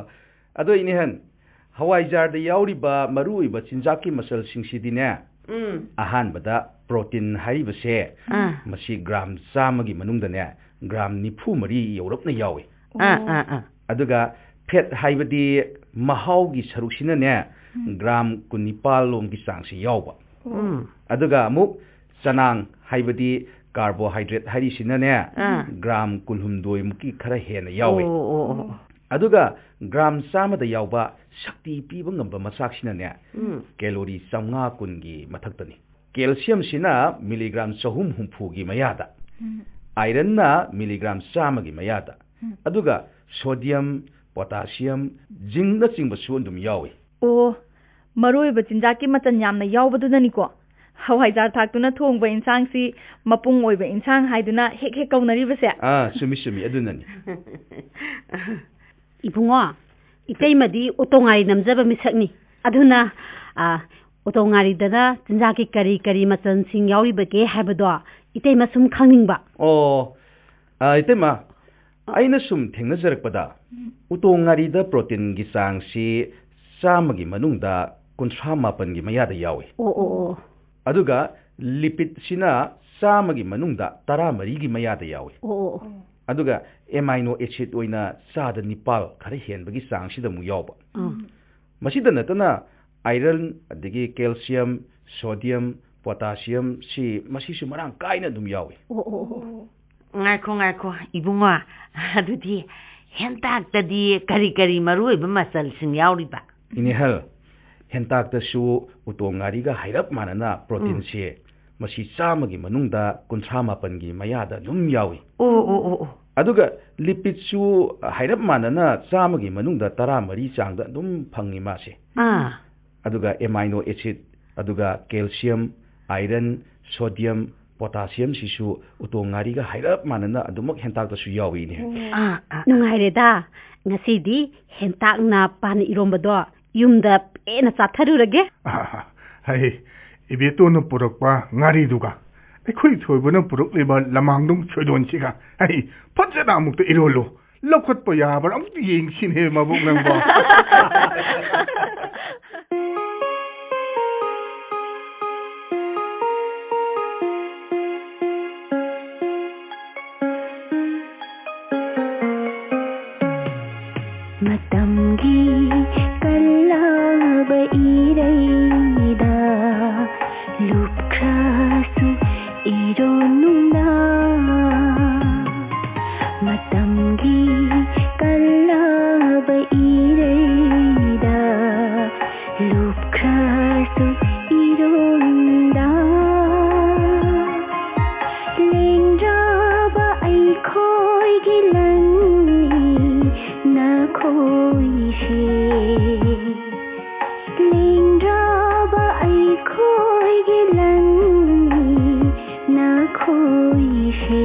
ꯑꯗꯣ ꯏꯅꯦꯍꯟ, ꯍꯋꯥꯏꯖꯥꯔꯗ ꯌꯥꯎꯔꯤꯕ ꯃꯔꯨꯑꯣꯏꯕ ꯆꯤꯟꯖꯥꯛꯀꯤ ꯃꯆꯜꯁꯤꯡꯁꯤꯗꯤꯅꯦ, ꯎꯝ꯫ ꯑꯍꯥꯟꯕꯗ ꯄ꯭ꯔꯣꯇꯤꯟ ꯍꯥꯏꯔꯤꯕꯁꯦ, ꯑꯥ꯫ ꯃꯁꯤ ꯒ꯭ꯔꯥꯝ ꯆꯥꯝꯃꯒꯤ ꯃꯅꯨꯡꯗꯅꯦ, ꯒ꯭ꯔꯥꯝ ꯅꯤꯐꯨ ꯃꯔꯤ ꯌꯧꯔꯞꯅ ꯌꯥꯎꯏ꯫ ꯑꯥ, ꯑꯣ꯫ ꯑꯥ, ꯑꯥ꯫ ꯑꯗꯨꯒ ꯐꯦꯠ ꯍꯥꯏꯕꯗꯤ ꯃꯍꯥꯎꯒꯤ ꯁꯔꯨꯛꯁꯤꯅꯅꯦ, ꯎꯝ꯫ ꯒ꯭ꯔꯥꯝ ꯀꯨꯟꯅꯤꯄꯥꯜ ꯂꯣꯝꯒꯤ ꯆꯥꯡꯁꯤ ꯌꯥꯎꯕ꯫ ꯎꯝ꯫ ꯑꯗꯨꯒ ꯑꯃꯨꯛ ꯆꯅꯥꯡ ꯍꯥꯏꯕꯗꯤ ꯀꯥꯔꯕꯣꯍꯥꯏꯗ꯭ꯔꯦꯠ ꯍꯥꯏꯔꯤꯁꯤꯅꯅꯦ, ꯑꯥ꯫ ꯒ꯭ꯔꯥꯝ ꯀꯨꯟꯍꯨꯝꯗꯣꯏꯃꯨꯛꯀꯤ ꯈꯔ ꯍꯦꯟꯅ ꯌꯥꯎꯏ꯫ ꯑꯣ, ꯑꯣ, ꯑꯣ, ꯑꯣ꯫ ꯑꯗꯨꯒ ꯒ꯭ꯔꯥꯝ ꯆꯥꯝꯃꯗ ꯌꯥꯎꯕ ꯁꯛꯇꯤ ꯄꯤꯕ ꯉꯝꯕ ꯃꯆꯥꯛꯁꯤꯅꯅꯦ, ꯎꯝ꯫ ꯀꯦꯂꯣꯔꯤ ꯆꯥꯝꯃꯉꯥ ꯀꯨꯟꯒꯤ ꯃꯊꯛꯇꯅꯤ꯫ ꯀꯦꯜꯁꯤꯌꯝꯁꯤꯅ ꯃꯤꯂꯤꯒ꯭ꯔꯥꯝ ꯆꯍꯨꯝ ꯍꯨꯝꯐꯨꯒꯤ ꯃꯌꯥꯗ, ꯎꯝ꯫ ꯑꯥꯏꯔꯟꯅ ꯃꯤꯂꯤꯒ꯭ꯔꯥꯝ ꯆꯥꯝꯃꯒꯤ ꯃꯌꯥꯗ, ꯑꯗꯨꯒ sodium, potassium, zincꯅꯆꯤꯡꯕꯁꯨ ꯑꯗꯨꯝ ꯌꯥꯎꯏ꯫ ꯑꯣ, ꯃꯔꯨ ꯑꯣꯏꯕ ꯆꯤꯟꯖꯥꯛꯀꯤ ꯃꯆꯜ ꯌꯥꯝꯅ ꯌꯥꯎꯕꯗꯨꯅꯅꯤꯀꯣ꯫ ꯍꯋꯥꯏꯖꯥꯔ ꯊꯥꯛꯇꯨꯅ ꯊꯣꯡꯕ ꯏꯟꯁꯥꯡꯁꯤ ꯃꯄꯨꯡ ꯑꯣꯏꯕ ꯏꯟꯁꯥꯡ ꯍꯥꯏꯗꯨꯅ ꯍꯦꯛ ꯍꯦꯛ ꯀꯧꯅꯔꯤꯕꯁꯦ꯫ ꯑꯥ, ꯆꯨꯝꯃꯤ, ꯆꯨꯝꯃꯤ, ꯑꯗꯨꯅꯅꯤ꯫ ꯏꯕꯨꯡꯉꯣ, ꯏꯇꯩꯃꯗꯤ ꯎꯇꯣꯡ ꯉꯥꯔꯤ ꯅꯝꯖꯕ ꯃꯤꯁꯛꯅꯤ꯫ ꯑꯗꯨꯅ, ꯑ, ꯎꯇꯣꯡ ꯉꯥꯔꯤꯗꯅ ꯆꯤꯟꯖꯥꯛꯀꯤ ꯀꯔꯤ ꯀꯔꯤ ꯃꯆꯜꯁꯤꯡ ꯌꯥꯎꯔꯤꯕꯒꯦ ꯍꯥꯏꯕꯗꯣ ꯏꯇꯩꯃ ꯁꯨꯝ ꯈꯪꯅꯤꯡꯕ꯫ ꯑꯣ, ꯑ, ꯏꯇꯩꯃ, ꯑꯩꯅ ꯁꯨꯝ ꯊꯦꯡꯅꯖꯔꯛꯄꯗ, ꯎꯇꯣꯡ ꯉꯥꯔꯤꯗ proteinꯒꯤ ꯆꯥꯡꯁꯤ ꯆꯥꯝꯃꯒꯤ ꯃꯅꯨꯡꯗ ꯀꯨꯟꯊ꯭ꯔꯥ ꯃꯥꯄꯟꯒꯤ ꯃꯌꯥꯗ ꯌꯥꯎꯏ꯫ ꯑꯣ, ꯑꯣ, ꯑꯣ꯫ ꯑꯗꯨꯒ lipidꯁꯤꯅ ꯆꯥꯝꯃꯒꯤ ꯃꯅꯨꯡꯗ ꯇꯔꯥꯃꯔꯤꯒꯤ ꯃꯌꯥꯗ ꯌꯥꯎꯏ꯫ ꯑꯣ, ꯑꯣ, ꯑꯣ꯫ ꯑꯗꯨꯒ amino acid ꯑꯣꯏꯅ ꯆꯥꯗ ꯅꯤꯄꯥꯜ, ꯈꯔ ꯍꯦꯟꯕꯒꯤ ꯆꯥꯡꯁꯤꯗ ꯑꯃꯨꯛ ꯌꯥꯎꯕ꯫ ꯑꯥ꯫ ꯃꯁꯤꯗ ꯅꯠꯇꯅ iron, ꯑꯗꯒꯤ calcium, sodium, potassium ꯁꯤ ꯃꯁꯤꯁꯨ ꯃꯔꯥꯡ ꯀꯥꯏꯅ ꯑꯗꯨꯝ ꯌꯥꯎꯏ꯫ ꯑꯣ, ꯑꯣ, ꯑꯣ꯫ ꯉꯥꯏꯈꯣ, ꯉꯥꯏꯈꯣ, ꯏꯕꯨꯡꯉꯣ꯫ ꯑꯗꯨꯗꯤ ꯍꯦꯟꯇꯥꯛꯇꯗꯤ ꯀꯔꯤ ꯀꯔꯤ ꯃꯔꯨ ꯑꯣꯏꯕ ꯃꯆꯜꯁꯤꯡ ꯌꯥꯎꯔꯤꯕ? ꯏꯅꯦꯍꯜ, ꯍꯦꯟꯇꯥꯛꯇꯁꯨ ꯎꯇꯣꯡ ꯉꯥꯔꯤꯒ ꯍꯥꯏꯔꯞ ꯃꯥꯟꯅꯅ proteinꯁꯦ ꯃꯁꯤ ꯆꯥꯝꯃꯒꯤ ꯃꯅꯨꯡꯗ ꯀꯨꯟꯊ꯭ꯔꯥ ꯃꯥꯄꯟꯒꯤ ꯃꯌꯥꯗ ꯑꯗꯨꯝ ꯌꯥꯎꯏ꯫ ꯑꯣ, ꯑꯣ, ꯑꯣ, ꯑꯣ꯫ ꯑꯗꯨꯒ lipidꯁꯨ ꯍꯥꯏꯔꯞ ꯃꯥꯟꯅꯅ ꯆꯥꯝꯃꯒꯤ ꯃꯅꯨꯡꯗ ꯇꯔꯥꯃꯔꯤ ꯆꯥꯡꯗ ꯑꯗꯨꯝ ꯐꯪꯉꯤ ꯃꯥꯁꯦ꯫ ꯑꯥ꯫ ꯑꯗꯨꯒ amino acid, ꯑꯗꯨꯒ calcium, iron, sodium, potassiumꯁꯤꯁꯨ ꯎꯇꯣꯡ ꯉꯥꯔꯤꯒ ꯍꯥꯏꯔꯞ ꯃꯥꯟꯅꯅ ꯑꯗꯨꯃꯛ ꯍꯦꯟꯇꯥꯛꯇꯁꯨ ꯌꯥꯎꯏ, ꯏꯅꯦ꯫ ꯑꯥ, ꯑꯥ꯫ ꯅꯨꯡꯉꯥꯏꯔꯦꯗ꯫ ꯉꯁꯤꯗꯤ ꯍꯦꯟꯇꯥꯛꯅ ꯄꯥꯟ ꯏꯔꯣꯝꯕꯗꯣ ꯌꯨꯝꯗ ꯄꯦꯟꯅ ꯆꯥꯊꯔꯨꯔꯒꯦ꯫ ꯍꯩ, ꯏꯕꯦꯇꯣꯟꯅ ꯄꯨꯔꯛꯄ ꯉꯥꯔꯤꯗꯨꯒ ꯑꯩꯈꯣꯏ ꯊꯣꯏꯕꯅ ꯄꯨꯔꯛꯂꯤꯕ ꯂꯃꯥꯡꯗꯣꯡ ꯁꯣꯏꯗꯣꯟꯁꯤꯒ, ꯍꯩ, ꯐꯖꯅ ꯑꯃꯨꯛꯇ ꯏꯔꯣꯜꯂꯨ꯫ ꯂꯧꯈꯠꯄ ꯌꯥꯕ꯭ꯔꯥ ꯑꯃꯨꯛꯇ ꯌꯦꯡꯁꯤꯅꯦ, ꯃꯕꯨꯛ ꯅꯪꯕꯣ꯫ ꯃꯇꯝꯒꯤ ꯀꯜꯂꯕ ꯏꯔꯩꯗ ꯂꯨꯞꯈ꯭ꯔꯁꯨ ꯏꯔꯣ ꯅꯨꯡꯗꯥꯡ꯫ ꯃꯇꯝꯒꯤ ꯀꯜꯂꯕ ꯏꯔꯩꯗ ꯂꯨꯞꯈ꯭ꯔꯁꯨ ꯏꯔꯣ ꯅꯨꯡꯗꯥꯡ꯫ ꯂꯦꯡꯗ꯭ꯔꯕ ꯑꯩꯈꯣꯏꯒꯤ ꯂꯟ ꯑꯩꯈꯣꯏꯒꯤ ꯂꯟꯅꯤ ꯅꯈꯣꯏꯁꯦ꯫